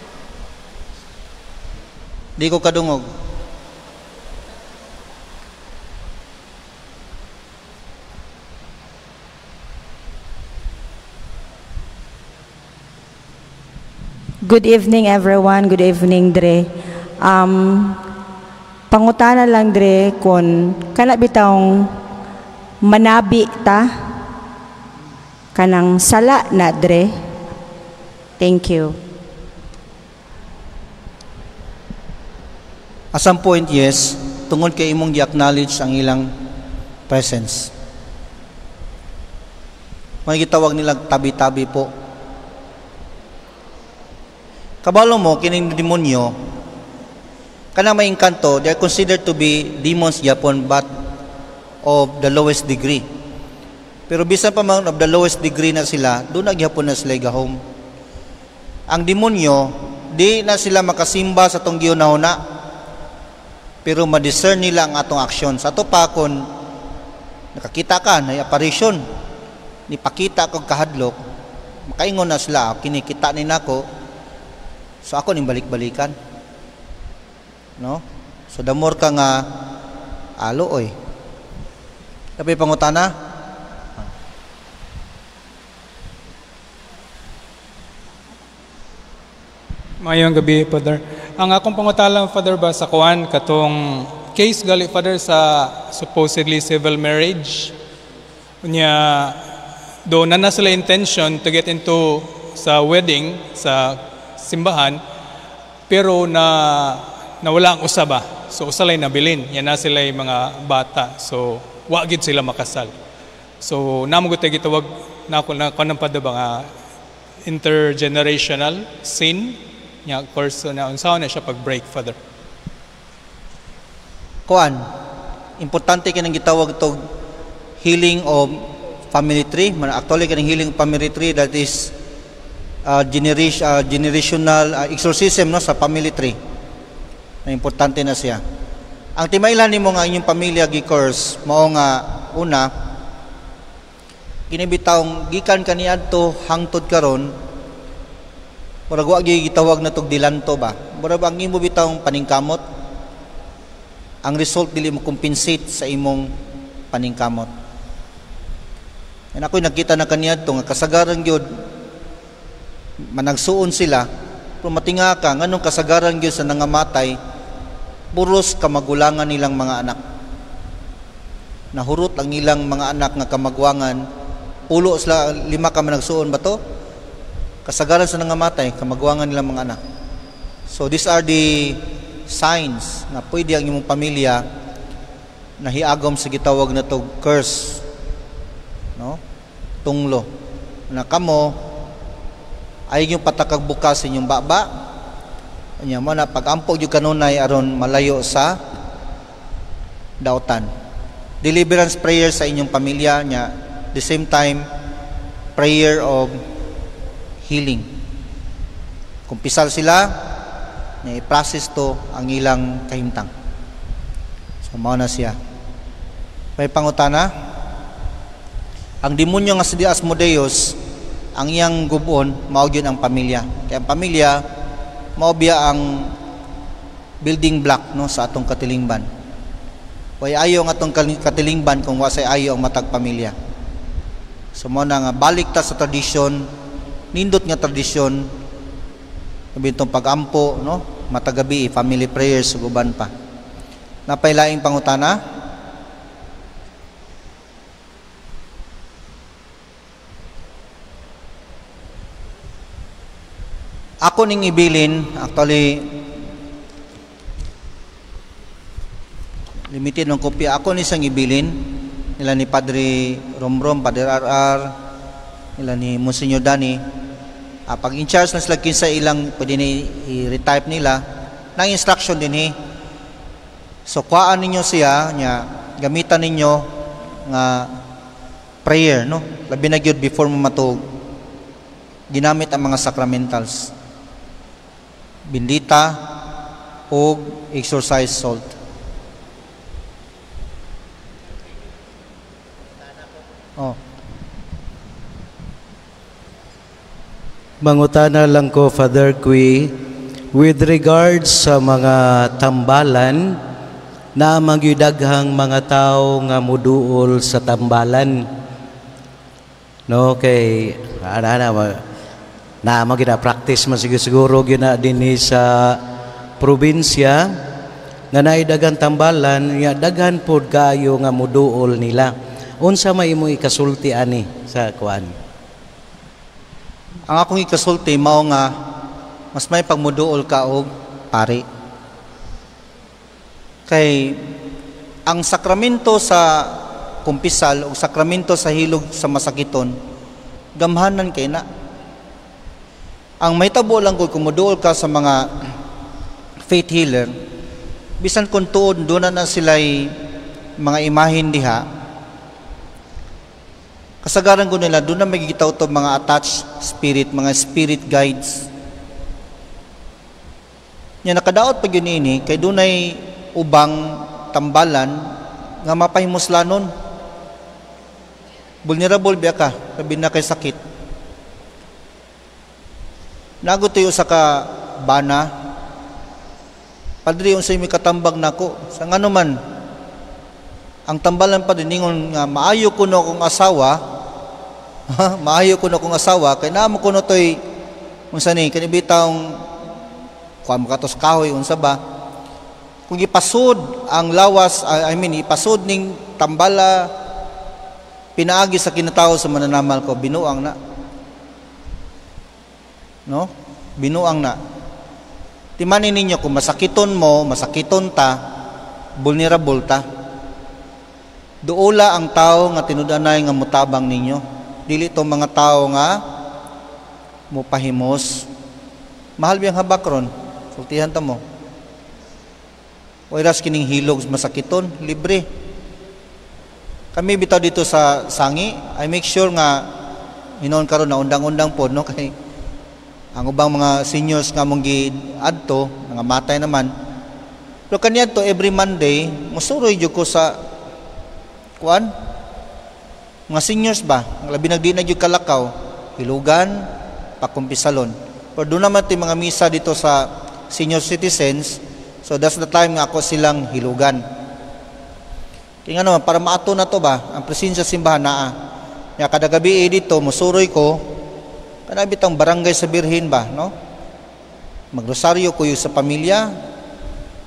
Speaker 1: Di ko kadungog.
Speaker 2: Good evening, everyone. Good evening, Dre. Pangutana lang, Dre, kung kana bitawng manabi ta kanang sala na, Dre. Thank you.
Speaker 1: At some point, yes, tungod kay imong gi-acknowledge ang ilang presence. May gitawag nilang tabi-tabi po. Kabalo mo, kining demonyo, kanang may engkanto, they are considered to be demons gyapon, but of the lowest degree. Pero bisan pa man of the lowest degree na sila, doon na gyapon na sila gahom. Ang demonyo, di na sila makasimba sa tong gihunahuna. Pero ma-discern nila ang atong aksyon. Sa ato pa, kung nakakita ka na apparition, nipakita kog kahadlok, makaingon na sila, kinikita ni nako, so ako ning balik-balikan. No? So the more ka nga alo oy. Tapi pangutana?
Speaker 3: Mayong gabi, Father. Ang akong pangutana, Father, ba sa kuan katong case gali, Father, sa supposedly civil marriage. Unya do na na sila intention to get into sa wedding sa simbahan, pero na nawala ang usa ba. So usa lay nabilin, yan na sila yung mga bata. So wa gid sila makasal. So namo gud gitawag nako na kanang pa ba nga intergenerational sin nya course na unsa na siya pag break, Father?
Speaker 1: Kuan, importante kanang gitawag tog healing of family tree. Man actually kaning healing of family tree, that is generational exorcism, no, sa family tree. Na importante na siya. Ang timaylan nimo nga inyong pamilya gi-curse mao nga una kini bitawng gikan kaniadto hangtod karon, murag wa gitawag na tog dilanto ba. Murag ang imo bitawng paningkamot, ang result dili mo compensate sa imong paningkamot. And ako'y nakita na kaniadto nga kasagaran gyud managsuon sila, pero matinga ka nganong kasagaran gyud sa nangamatay puros kamagulangan nilang mga anak. Nahurot ang ilang mga anak nga kamagwangan, pulo sila, 5 ka managsuon ba to? Kasagaran sa nangamatay, kamagwangan nilang mga anak. So these are the signs na pwede ang imong pamilya nahiagom sa gitawag na to curse, no? Tunglo. Na kamo ay yung patakag bukas inyong baba. Anya mo na pagampo gyud kanunay aron malayo sa dautan. Deliverance prayer sa inyong pamilya nya, the same time prayer of healing. Kung pisal sila, nya i-process to ang ilang kahimtang. So mao na siya. May pangutana? Ang demonyo nga si Asmodeus, ang iyang gubon mao gyud ang pamilya. Kaya ang pamilya mao biya ang building block, no, sa atong katilingban. Way ayo ang atong katilingban kung wa say ayo ang matag pamilya. So mao na nga balik ta sa tradisyon, nindot nga tradisyon, bintong pagampo, no, matagabi family prayers ug uban pa. Napay laing pangutana? Ako ning ibilin, actually limited ng kopya. Ako ni siyang ibilin nila ni Padre Romrom, Padre RR, nila ni Monsignor Danny. Pag in charge na sila kinsa ilang pwede ni i-retype nila nang instruction din eh. So kuhaan ninyo siya nya, gamitan ninyo nga prayer, no, labi na gyud before mo matug, ginamit ang mga sacramentals, bindita og exorcise salt. Oh.
Speaker 4: Mangutana lang ko, Father Qui, with regards sa mga tambalan, na magyudaghang mga tao nga muduol sa tambalan. No, kay ana na magina practice man siguro gyud na dinhi sa probinsya nga naay daghang tambalan, nga daghan pod kaayo nga muduol nila. Unsa may imong ikasulti ani sa kuan?
Speaker 1: Ang akong ikasulti mao nga mas may pagmuduol ka og pari. Kay ang sakramento sa kumpisal o sakramento sa hilog sa masakiton, gamhanan kay na. Ang may tabo lang kung kumuduol ka sa mga faith healer, bisan kung tuod doon na sila'y mga imahin diha, kasagaran ko nila, doon na magigitaw to mga attached spirit, mga spirit guides. Nya nakadaot pag yun ini, kay doon ay ubang tambalan nga mapahimuslanon. Vulnerable biya ka, labi na kay sakit. Nagutoy usa ka bana, "Padre, unsay may katambag nako?" Sa ngano man ang tambalan pa din ningon nga maayo kuno akong asawa, maayo kuno akong asawa kay naa mo kuno toy unsa ni kani bitawng kuan makatos kahoy, unsa ba, kung ipasod ang lawas, I mean, ipasod ning tambala pinaagi sa kinatawo sa mananamal ko, binuang na, no? Binuang na. Timanin ninyo, kung masakiton mo, masakiton ta, vulnerable ta. Duola ang tao nga tinud-anay nga mutabang ninyo. Dili to mga tao nga mupahimos. Mahal biyang habak ron? Sultihan ta mo. Oiras kining hilog masakiton, libre. Kami bitaw dito sa Sangi, I make sure nga hinoon karon na undang-undang pod, no, kay ang ubang mga seniors nga mong gi-adto, mga matay naman. Pero kaniadto every Monday, musuroy jud ko sa kuan, mga seniors ba, labi nagdi na jud kalakaw, hilugan, pakumpisalon. Pero doon naman ito mga misa dito sa senior citizens, so that's the time nga ako silang hilugan. Kaya nga naman, para maato na to ba, ang presensya sa simbahan naa. Ya, kada gabi dito, musuroy ko, kana bitang barangay sa Birhen ba, no? Magrosaryo ko yung sa pamilya,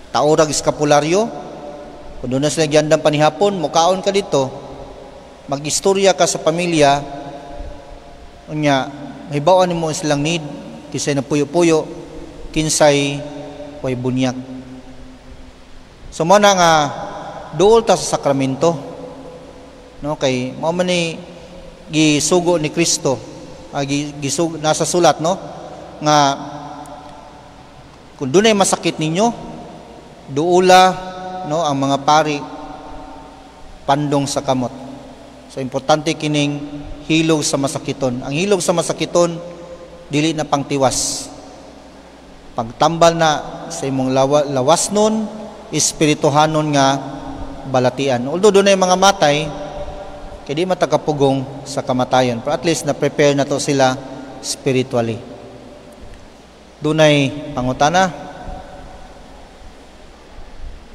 Speaker 1: taorag eskapularyo, kung doon na sila gyandang panihapon, mukaon ka dito, mag-istorya ka sa pamilya, unya, mahibawaan nimo silang need, kinsay na puyo-puyo, kinsay way bunyag. So mo na nga, duol ta sa sakramento, no? Kay mao man ni gisugo ni Kristo, gisugo, nasa sulat, no, nga kung dunay masakit ninyo, duula, no, ang mga pari pandong sa kamot. So importante kining hilog sa masakiton. Ang hilog sa masakiton dili na pangtiwas. Pagtambal na sa imong lawas nun, espirituhanon nga balatian. Although dunay mga matay, kay di matakapugong sa kamatayon, pero at least na-prepare na to sila spiritually. Dunay pangutana?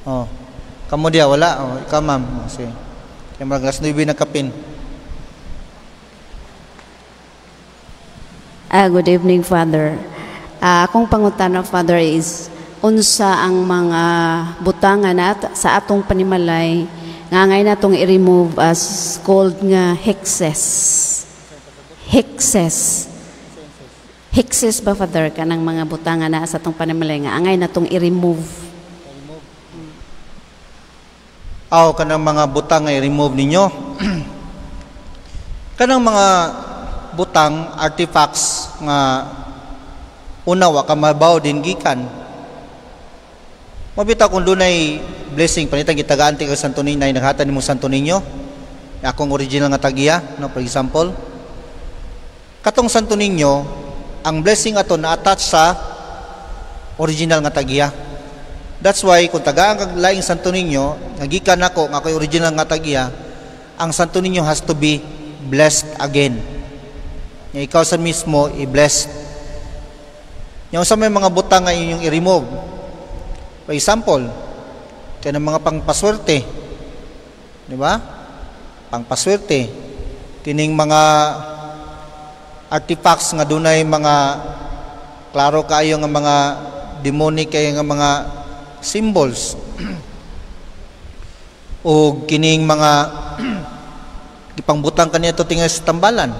Speaker 1: Oh, kamo diya wala? Oh, ikaw, ma'am. Oh, sige. Kaya marag alas 9 na kapin.
Speaker 5: Good evening, Father. Akong pangutana, Father, is unsa ang mga butangan na sa atong panimalay nga ngay natong i-remove as called nga hexes. Hexes. Hexes ba, Father, kanang mga butangan na sa atong panimalay nga angay natong i-remove?
Speaker 1: Aw, kanang mga butang nga i-remove ninyo. Kanang mga butang, artifacts nga una wa ka mabaw din gikan. Mabita kung dunay blessing, panitang gitagaan ti kag Santo Niño, naghatag nimo Santo Niño, akong original nga tagiya, no, for example. Katong Santo Niño, ang blessing ato na-attach sa original nga tagiya. That's why kung tagaan kag laing Santo Niño, nga gikan nako nga ako'y original nga tagiya, ang Santo Niño has to be blessed again. Nga ikaw sa mismo i-blessed. Nga unsa may mga butang nga inyong i-remove. For example, kaya ng mga pangpaswerte, di ba? Pangpaswerte, kining mga artifacts nga dunay mga klaro kaayo nga mga demonic kayo nga mga symbols, o kining mga gipangbutang kaniya to tingali sa tambalan,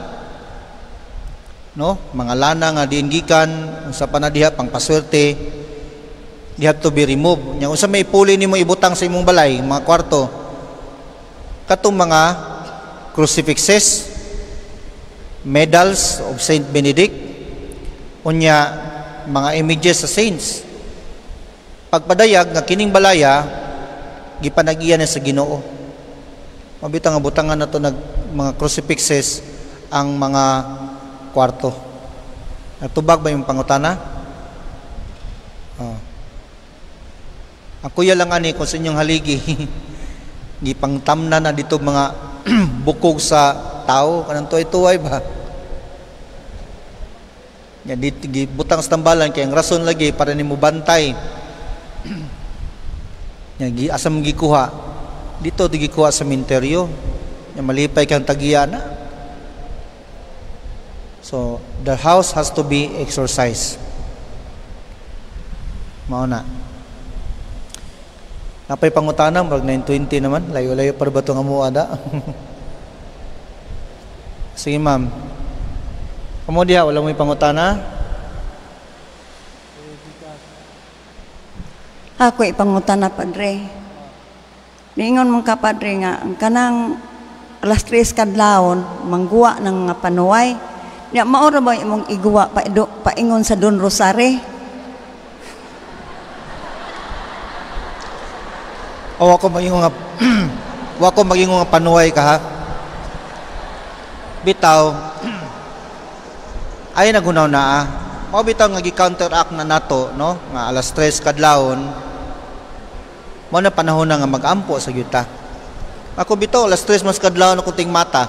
Speaker 1: no? Mga lana nga diin gikan unsa pa na diha pangpaswerte, they have to be removed. Nya unsa may puli nimo ibutang sa imong balay, mga kwarto, katong mga crucifixes, medals of Saint Benedict, unya mga images sa saints. Pagpadayag nga kining balaya gipanagiyan sa Ginoo. Mabita nga butangan nato nag mga crucifixes ang mga kwarto. Natubag ba yung pangutana? Oh. Ang kuya lang ani kung sa inyong haligi gipangtamna na dito mga bukog sa tao kanang tuay-tuay ba. Nya dito gibutang sa tambalan kay ang rason lagi para nimo bantay. Nya gi asa man gikuha? Dito gikuha sa minteryo. Nya malipay kang tagiya na. So the house has to be exorcised. Mao na. Napay pangutana, murag 9:20 naman. Layo-layo para ba itong amuada? Sige, ma'am. Kamo diha, wala mo'y pangutana?
Speaker 6: Ako ipangutana, Padre. Niingon mong ka, Padre, nga ang kanang 3:00 kadlawon, mangguwa ng mga panuway. Nya, maura ba imong iguwa pa, do, paingon sa Don Rosare?
Speaker 1: O ako magingon nga wa ko magingon nga panuway ka ha. Bitaw ay nagunaw na ah. Mao bitaw nga gi-counteract na nato no nga 3:00 kadlawon. Mao na panahon na nga mag-ampo sa gyud ta. Ako bitaw 3:00 mas kadlawon ako ting mata.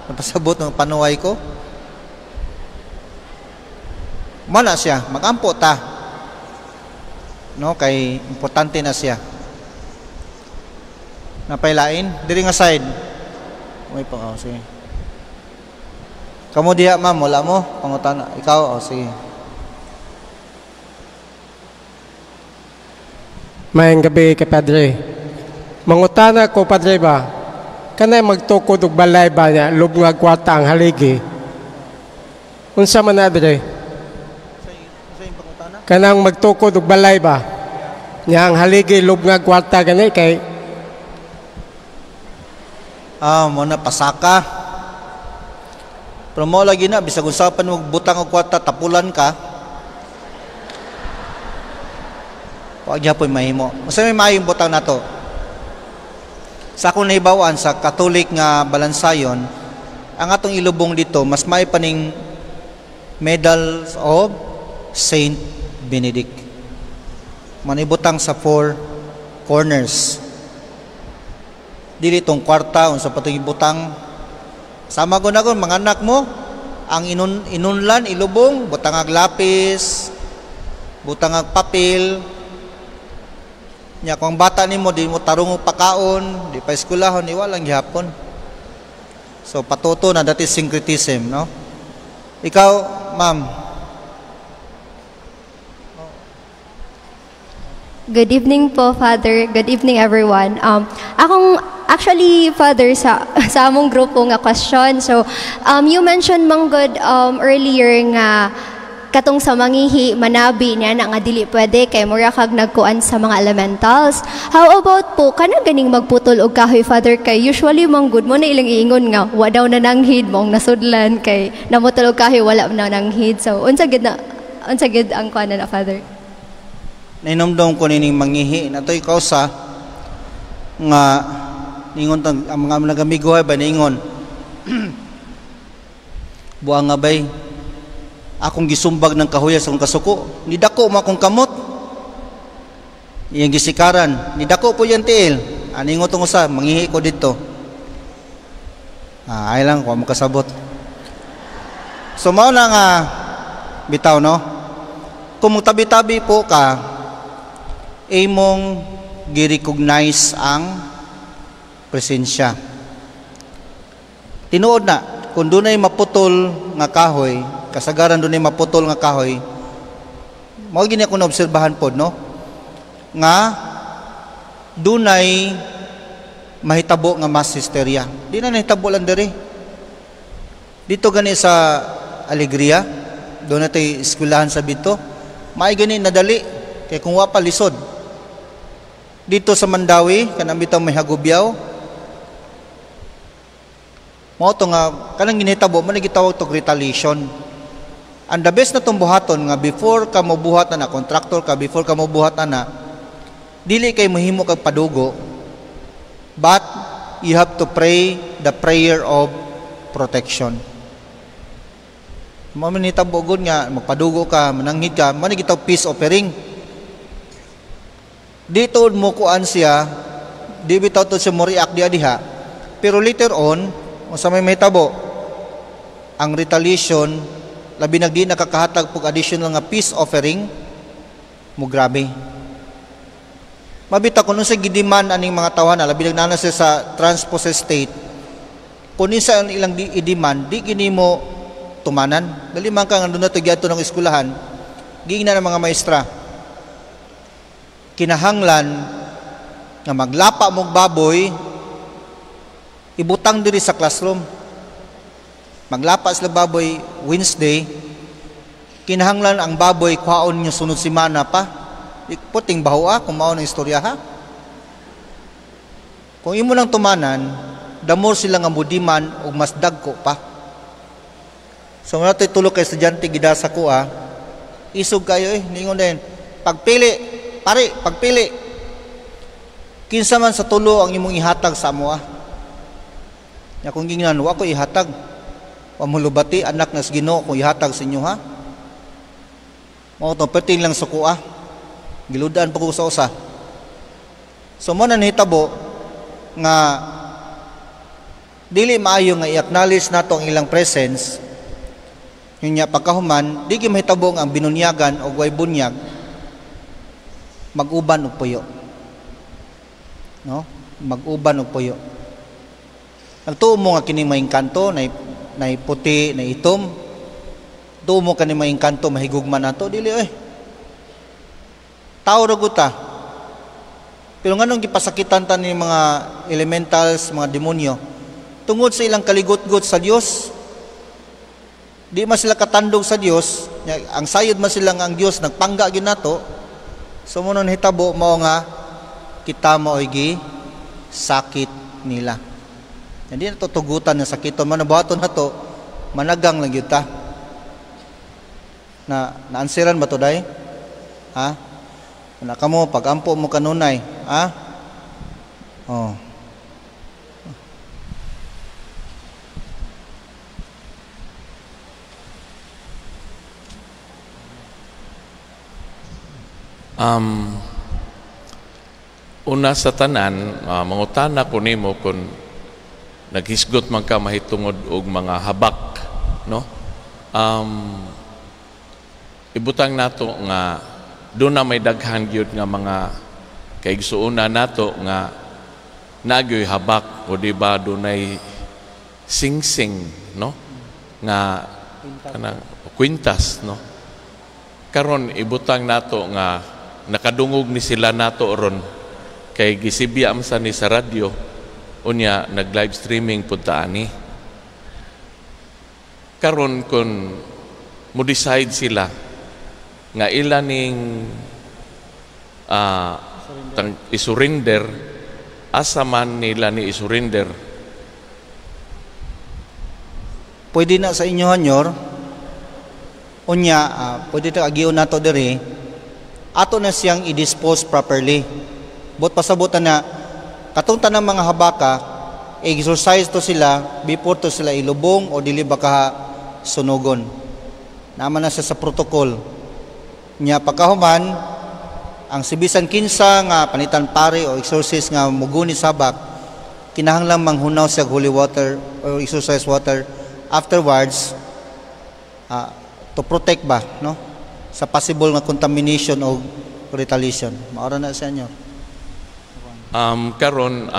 Speaker 1: Napasabot ng panuway ko. Mao na siya, mag-ampo ta. No kay importante na siya. Napailain diri nga side. May pa oh, sige. Kamo diha ma'am, wala mo pangutana. Ikaw oh, sige.
Speaker 7: Maayong gabi kay Padre. Mangutana ko Padre ba, kanay magtukod og balay ba niya lubngag kwarta ang haligi. Unsa man na dre? Kanang magtukod og balay ba? Nya ang haligi lubngag kwarta gani kay
Speaker 1: mo na pasaka. Pero mo lagi na bisag unsa pa mo butang og kwarta tapulan ka. Wa gyapon mahimo. Unsa may maayong butang nato? Sa akong nahibaw-an sa Catholic nga balansayon, ang atong ilubong dito mas may paning medals of Saint Benedict. Manibutang sa 4 corners. Dili tong kwarta unsa pa tong ibutang. Sama ko na kon mga anak mo ang inunlan ilubong butang ag lapis, butang ag papel. Nya kung bata nimo di mo tarong og pakaon, di pa eskwelahon, iwa lang gihapon. So patuto na, that is syncretism, no? Ikaw, ma'am.
Speaker 8: Good evening po, Father. Good evening, everyone. Akong actually, Father, sa among grupo nga question. So, you mentioned manggod earlier nga katong sa mangihi, manabi niya na nga dili pwede kay mura kag nagkuan sa mga elementals. How about po kana ganing magputol og kahoy, Father, kay usually manggod mo na ilang iingon nga wa daw na nanghid mong nasudlan kay namutol og kahoy wala na nanghid. So unsa gid na unsa gid ang kuan na, Father?
Speaker 1: Nainomdom ko nining mangihi na to'y kausa nga ningon tang ang mga nagamigo ay ba ningon buang nga bay akong gisumbag ng kahuya sa akong kasuko, nidako mo akong kamot, iyang gisikaran, nidako po yan tiil, aningo tong usa, mangihi ko dito. Ay lang, kuha mo kasabot. So mao na nga bitaw no, kung tabi-tabi po ka, imong gi-recognize ang presensya. Tinuod na, kung dunay maputol nga kahoy, kasagaran dunay maputol nga kahoy, mao gini ako naobserbahan pod no, nga dunay mahitabo nga mass hysteria. Di na nahitabo lang diri. Dito gani sa Alegria, doon na tayo eskwelahan sa Bito, maay gani nadali kay kung wa pa lisod. Dito sa Mandawi, kanang bitaw may hagubyaw, mao to nga kanang ginhitabo man gitawag to retaliation. Ang the best na tong buhaton nga before ka mobuhat na contractor ka, before ka mobuhat na, dili kay mohimo kag padugo, but you have to pray the prayer of protection. Mao man hitabo gud nga magpadugo ka, mananghid ka, man gitawag peace offering. Di tuod mo kuan siya, di bitaw to siya mo react diha diha. Pero later on, unsa may mahitabo, ang retaliation, labi nag di nakakahatag pug additional nga peace offering, mo grabe. Mabita kung unsa gidiman aning mga tawhana, labi nag naa siya sa trance-possessed state, kung isa ang ilang di i-demand, di gini mo tumanan. Dali man ka nga doon na to ng eskwelahan, giingnan ng mga maestra, kinahanglan nga maglapa mong baboy, ibutang diri sa classroom. Maglapa sila baboy Wednesday, kinahanglan ang baboy kuhaon niyo sunod semana pa. Puting baho kung mao ng istorya ha. Kung imo nang tumanan, the more sila nga mudiman og mas dagko pa. So nga to'y tulo kay estudyante gidasa ko isog kayo ningon din pagpili pare pagpili kinsa man sa tulo ang imong ihatag sa amo. Nya kung gingnan wa ko ihatag, wa mo lubati anak nas Ginoo kung ihatag sa inyo ha. Mao to perting lang suko. Giludan pa ko sa usa. So mo na nahitabo nga dili maayo nga i-acknowledge nato ang ilang presence. Unya pagkahuman di gyud mahitabo ang binunyagan og way bunyag mag-uban og puyo. No? Mag-uban og puyo. Nagtuo mo nga kini may engkanto, nay puti, nay itom. Tuo mo kani may engkanto mahigugma nato dili oy. Tao ra gud ta. Pero nganong gipasakitan ta ni mga elementals, mga demonyo? Tungod sa ilang kaligot-got sa Dios. Di man sila katandog sa Dios, ang sayod man sila nga ang Dios nagpangga gyud nato. So mo nun hitabo mao nga kita maoy gi sakit nila. Hindi na to tugutan nga sakiton man buhaton nato, managang lang gyud ta. Na naansiran ba to day? Ha? Una kamo pagampo mo kanunay, ha? Oh.
Speaker 9: Una sa tanan, mangutana ko nimo kung naghisgot man ka mahitungod og mga habak, no? Ibutang nato nga doon na may daghan gyud nga mga kaigsuonan nato nga nagyoy habak o di ba dunay singsing, no? Nga kanang kwintas, no? Karon ibutang nato nga nakadungog ni sila nato ron kay gisibya man sa ni sa radyo unya nag live streaming pud ta ani. Karon kun mo decide sila nga ila ning isurrender, asa man nila ni isurrender?
Speaker 1: Pwede na sa inyo hanyor. Unya, pwede ta agiyon nato diri. Ato na siyang i-dispose properly. But pasabutan na katong tanang mga habaka, exercise to sila before to sila ilubong o dili baka sunugon. Naman na siya sa protocol. Nya pagkahuman ang sibisan kinsa nga panitan pare o exorcist nga muguni sabak, kinahanglan manghunaw siya holy water or exorcise water afterwards, to protect ba, no, sa possible nga contamination o retaliation. Maura na sa inyo.
Speaker 9: Karon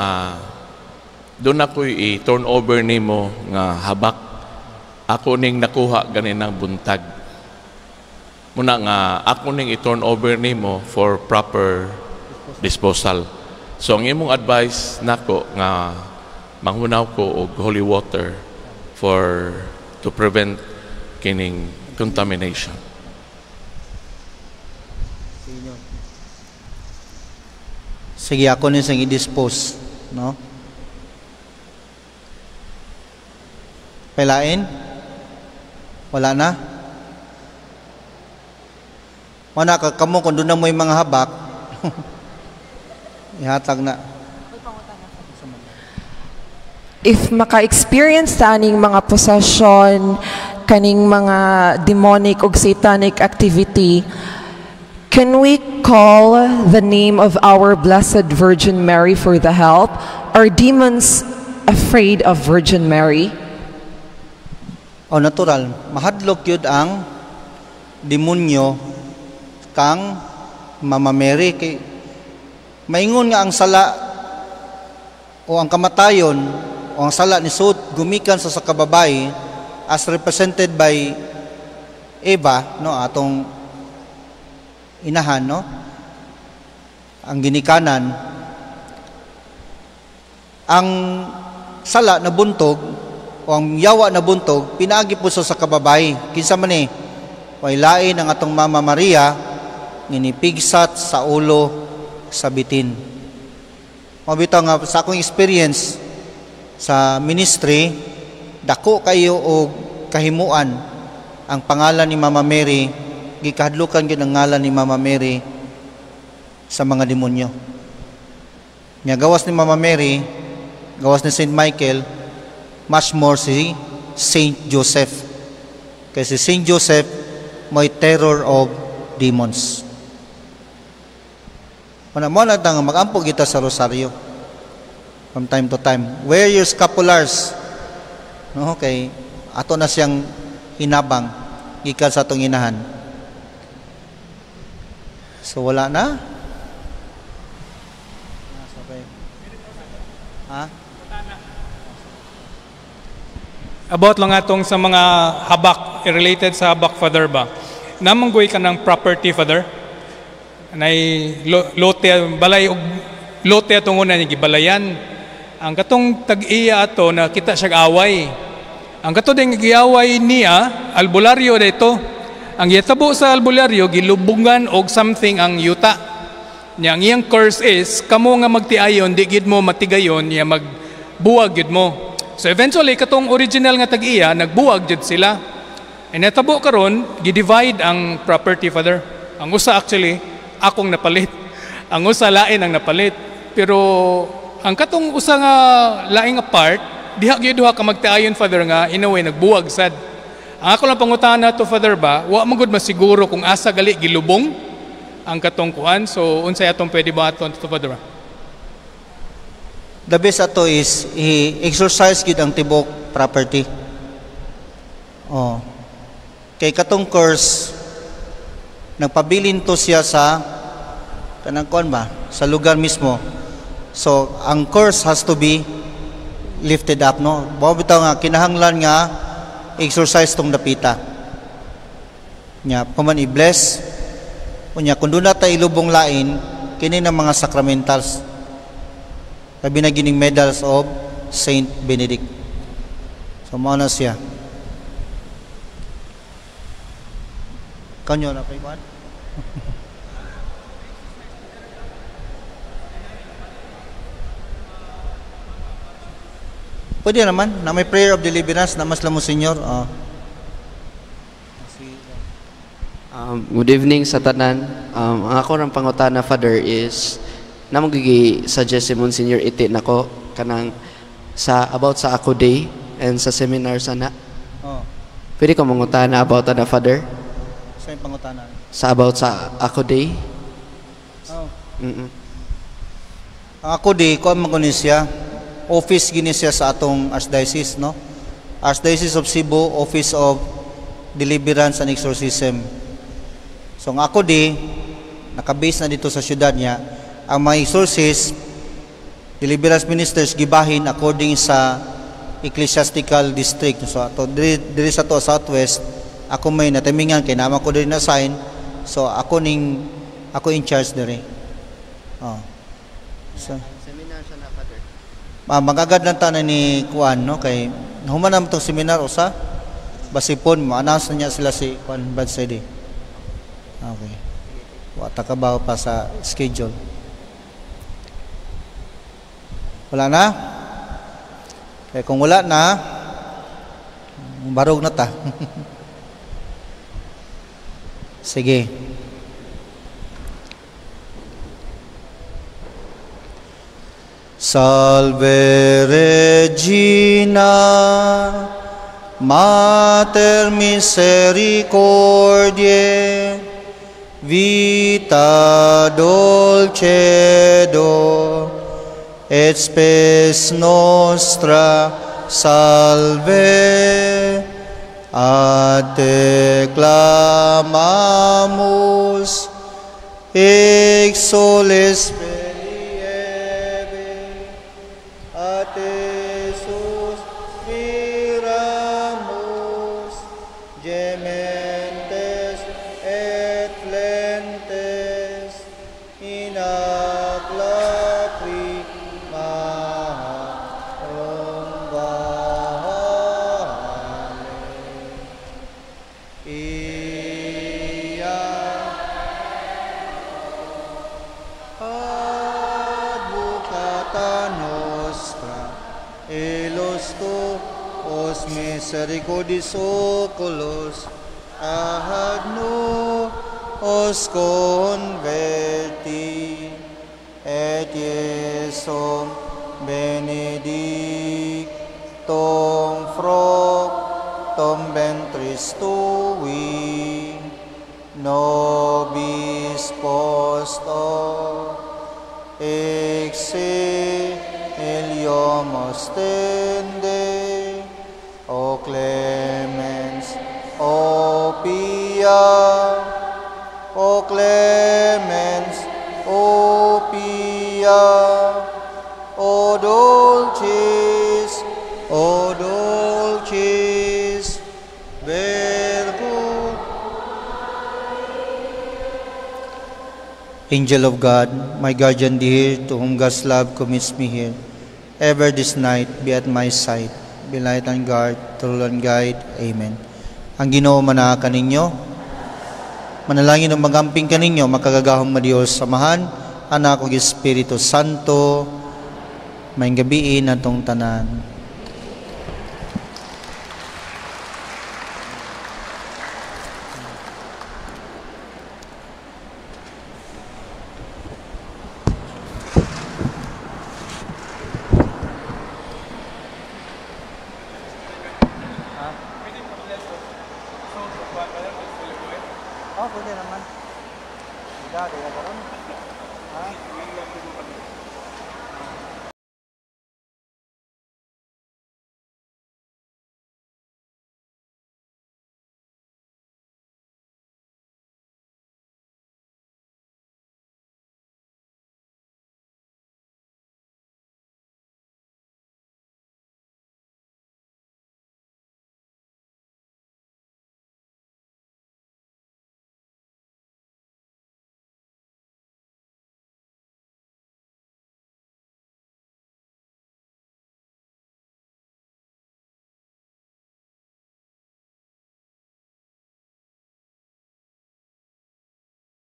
Speaker 9: doon ako i-turn over nimo nga habak. Ako ning nakuha ganinang buntag. Muna nga ako ning i-turn over nimo for proper disposal. So ang imong advice nako nga manghunaw ko og holy water for to prevent kining contamination.
Speaker 1: Sige, ako ni siyang i-dispose, no? Pailain? Wala na? Wala ka kamo kung doon na mo yung mga habak. Ihatag na.
Speaker 10: If maka-experience ta aning mga possession, kaning mga demonic og satanic activity, Can we call the name of our Blessed Virgin Mary for the help? Are demons afraid of Virgin Mary?
Speaker 1: O natural, mahadlok yun ang demonyo kang Mama Mary kay maingon nga ang sala o ang kamatayon o ang sala ni sud gumikan sa kababayi as represented by Eva, no, atong inahan, no, ang ginikanan. Ang sala na buntog o ang yawa na buntog pinaagi po sa kababayi. Kinsa man ni way lain ang atong Mama Maria nginipigsat sa ulo sa bitin. Mabitaw nga sa akong experience sa ministry, dako kayo og kahimuan ang pangalan ni Mama Mary, gikahadlukan gyud ang ngalan ni Mama Mary sa mga demonyo. Nya gawas ni Mama Mary, gawas ni Saint Michael, much more si Saint Joseph. Kasi Saint Joseph may terror of demons. Muna mo na tang magampo kita sa rosaryo from time to time. Wear your scapulars. No, kay ato na siyang hinabang gikan sa atong inahan. So wala na? Okay. Ha?
Speaker 3: About lang atong sa mga habak, related sa habak, Father ba? Namanggoy ka ng property, Father? Nay lote, balay og lote atong una niya gibalayan. Ang katong tag-iya ato nakita siya away. Ang kato ding giaway niya, albularyo dito. Ang gitabo sa albularyo gilubungan og something ang yuta. Nya ang iyang curse is kamo nga magtiayon di gid mo matigayon niya magbuwag gid mo. So eventually katong original nga tag-iya nagbuwag jud sila. And natabo karon gi-divide ang property, Father. Ang usa actually akong napalit. Ang usa lain ang napalit. Pero ang katong usa nga laing nga part diha gyud duha ka magtiayon, Father, nga in a way nagbuwag sad. Ang ako lang pangutana to, Father ba, wa man gud masiguro kung asa gali gilubong ang katong kuan. So unsay atong pwede ba aton to, Father ba?
Speaker 1: The best ato is i-exercise gid ang tibok property. Oh. Kay katong curse nagpabilin to siya sa kanang kuan ba, sa lugar mismo. So ang curse has to be lifted up, no. Mao bitaw nga kinahanglan nga exercise tong dapita. Nya kuman i-bless unya kun doon na ta ilubong lain kini ng mga sacramentals. Labi na gining medals of Saint Benedict. So mao na siya. Kanyo na kay kuan? Pwede naman, na may prayer of deliverance na mas lamo senyor. Oh.
Speaker 11: Good evening sa tanan. Ang ako rang pangutana, Father, is namagigi suggest si Monsignor iti nako kanang sa about sa ako day and sa seminar sana.
Speaker 1: Oh.
Speaker 11: Pwede ko mangutana about ana, Father?
Speaker 1: Sa yung pangutana?
Speaker 11: Sa about sa ako day.
Speaker 1: Oh.
Speaker 11: Mm-mm.
Speaker 1: Ang ako day ko man kunin siya. Office gini siya sa atong Archdiocese, no? Archdiocese of Cebu, Office of Deliverance and Exorcism. So ang ako di nakabase na dito sa syudad niya. Ang mga exorcist, deliverance ministers gibahin according sa ecclesiastical district. So ato diri sa to Southwest, ako may natimingan kay naman ko diri na sign. So ako ning ako in charge diri. Oh. So
Speaker 11: seminar siya na, Father.
Speaker 1: Magagad lang tanan ni Kuan, no, kay human naman tong seminar usa basipon ma-announce na niya sila si Kuan Brad Sedi. Okay. Wa ta ka ba pa sa schedule. Wala na? Kaya kung wala na, barog na ta. Sige. Salve Regina, Mater misericordiae, vita dulcedo, et spes nostra salve. A te clamamus, exoles peliebe, a te suspiramus, gementes et flentes, in ac lacrimarum vale. Ia advocata nostra, illos tuos misericordis oculos, ad nos converti, et Iesum benedictum fructum ventris tui, nobis post hoc exilium ostende, O clemens, O pia, O clemens, O pia, O dulcis, O dulcis Virgo. Angel of God, my guardian dear, to whom God's love commits me here, ever this night be at my side, be light and guard, rule and guide. Amen. Ang Ginoo manaa kaninyo, manalangin og magamping kaninyo, makagagahom nga Dios, Amahan, Anak ug Espiritu Santo. Maayong gabii natong tanan. Oh, pwede naman. Tidak, tidak karon. Ha?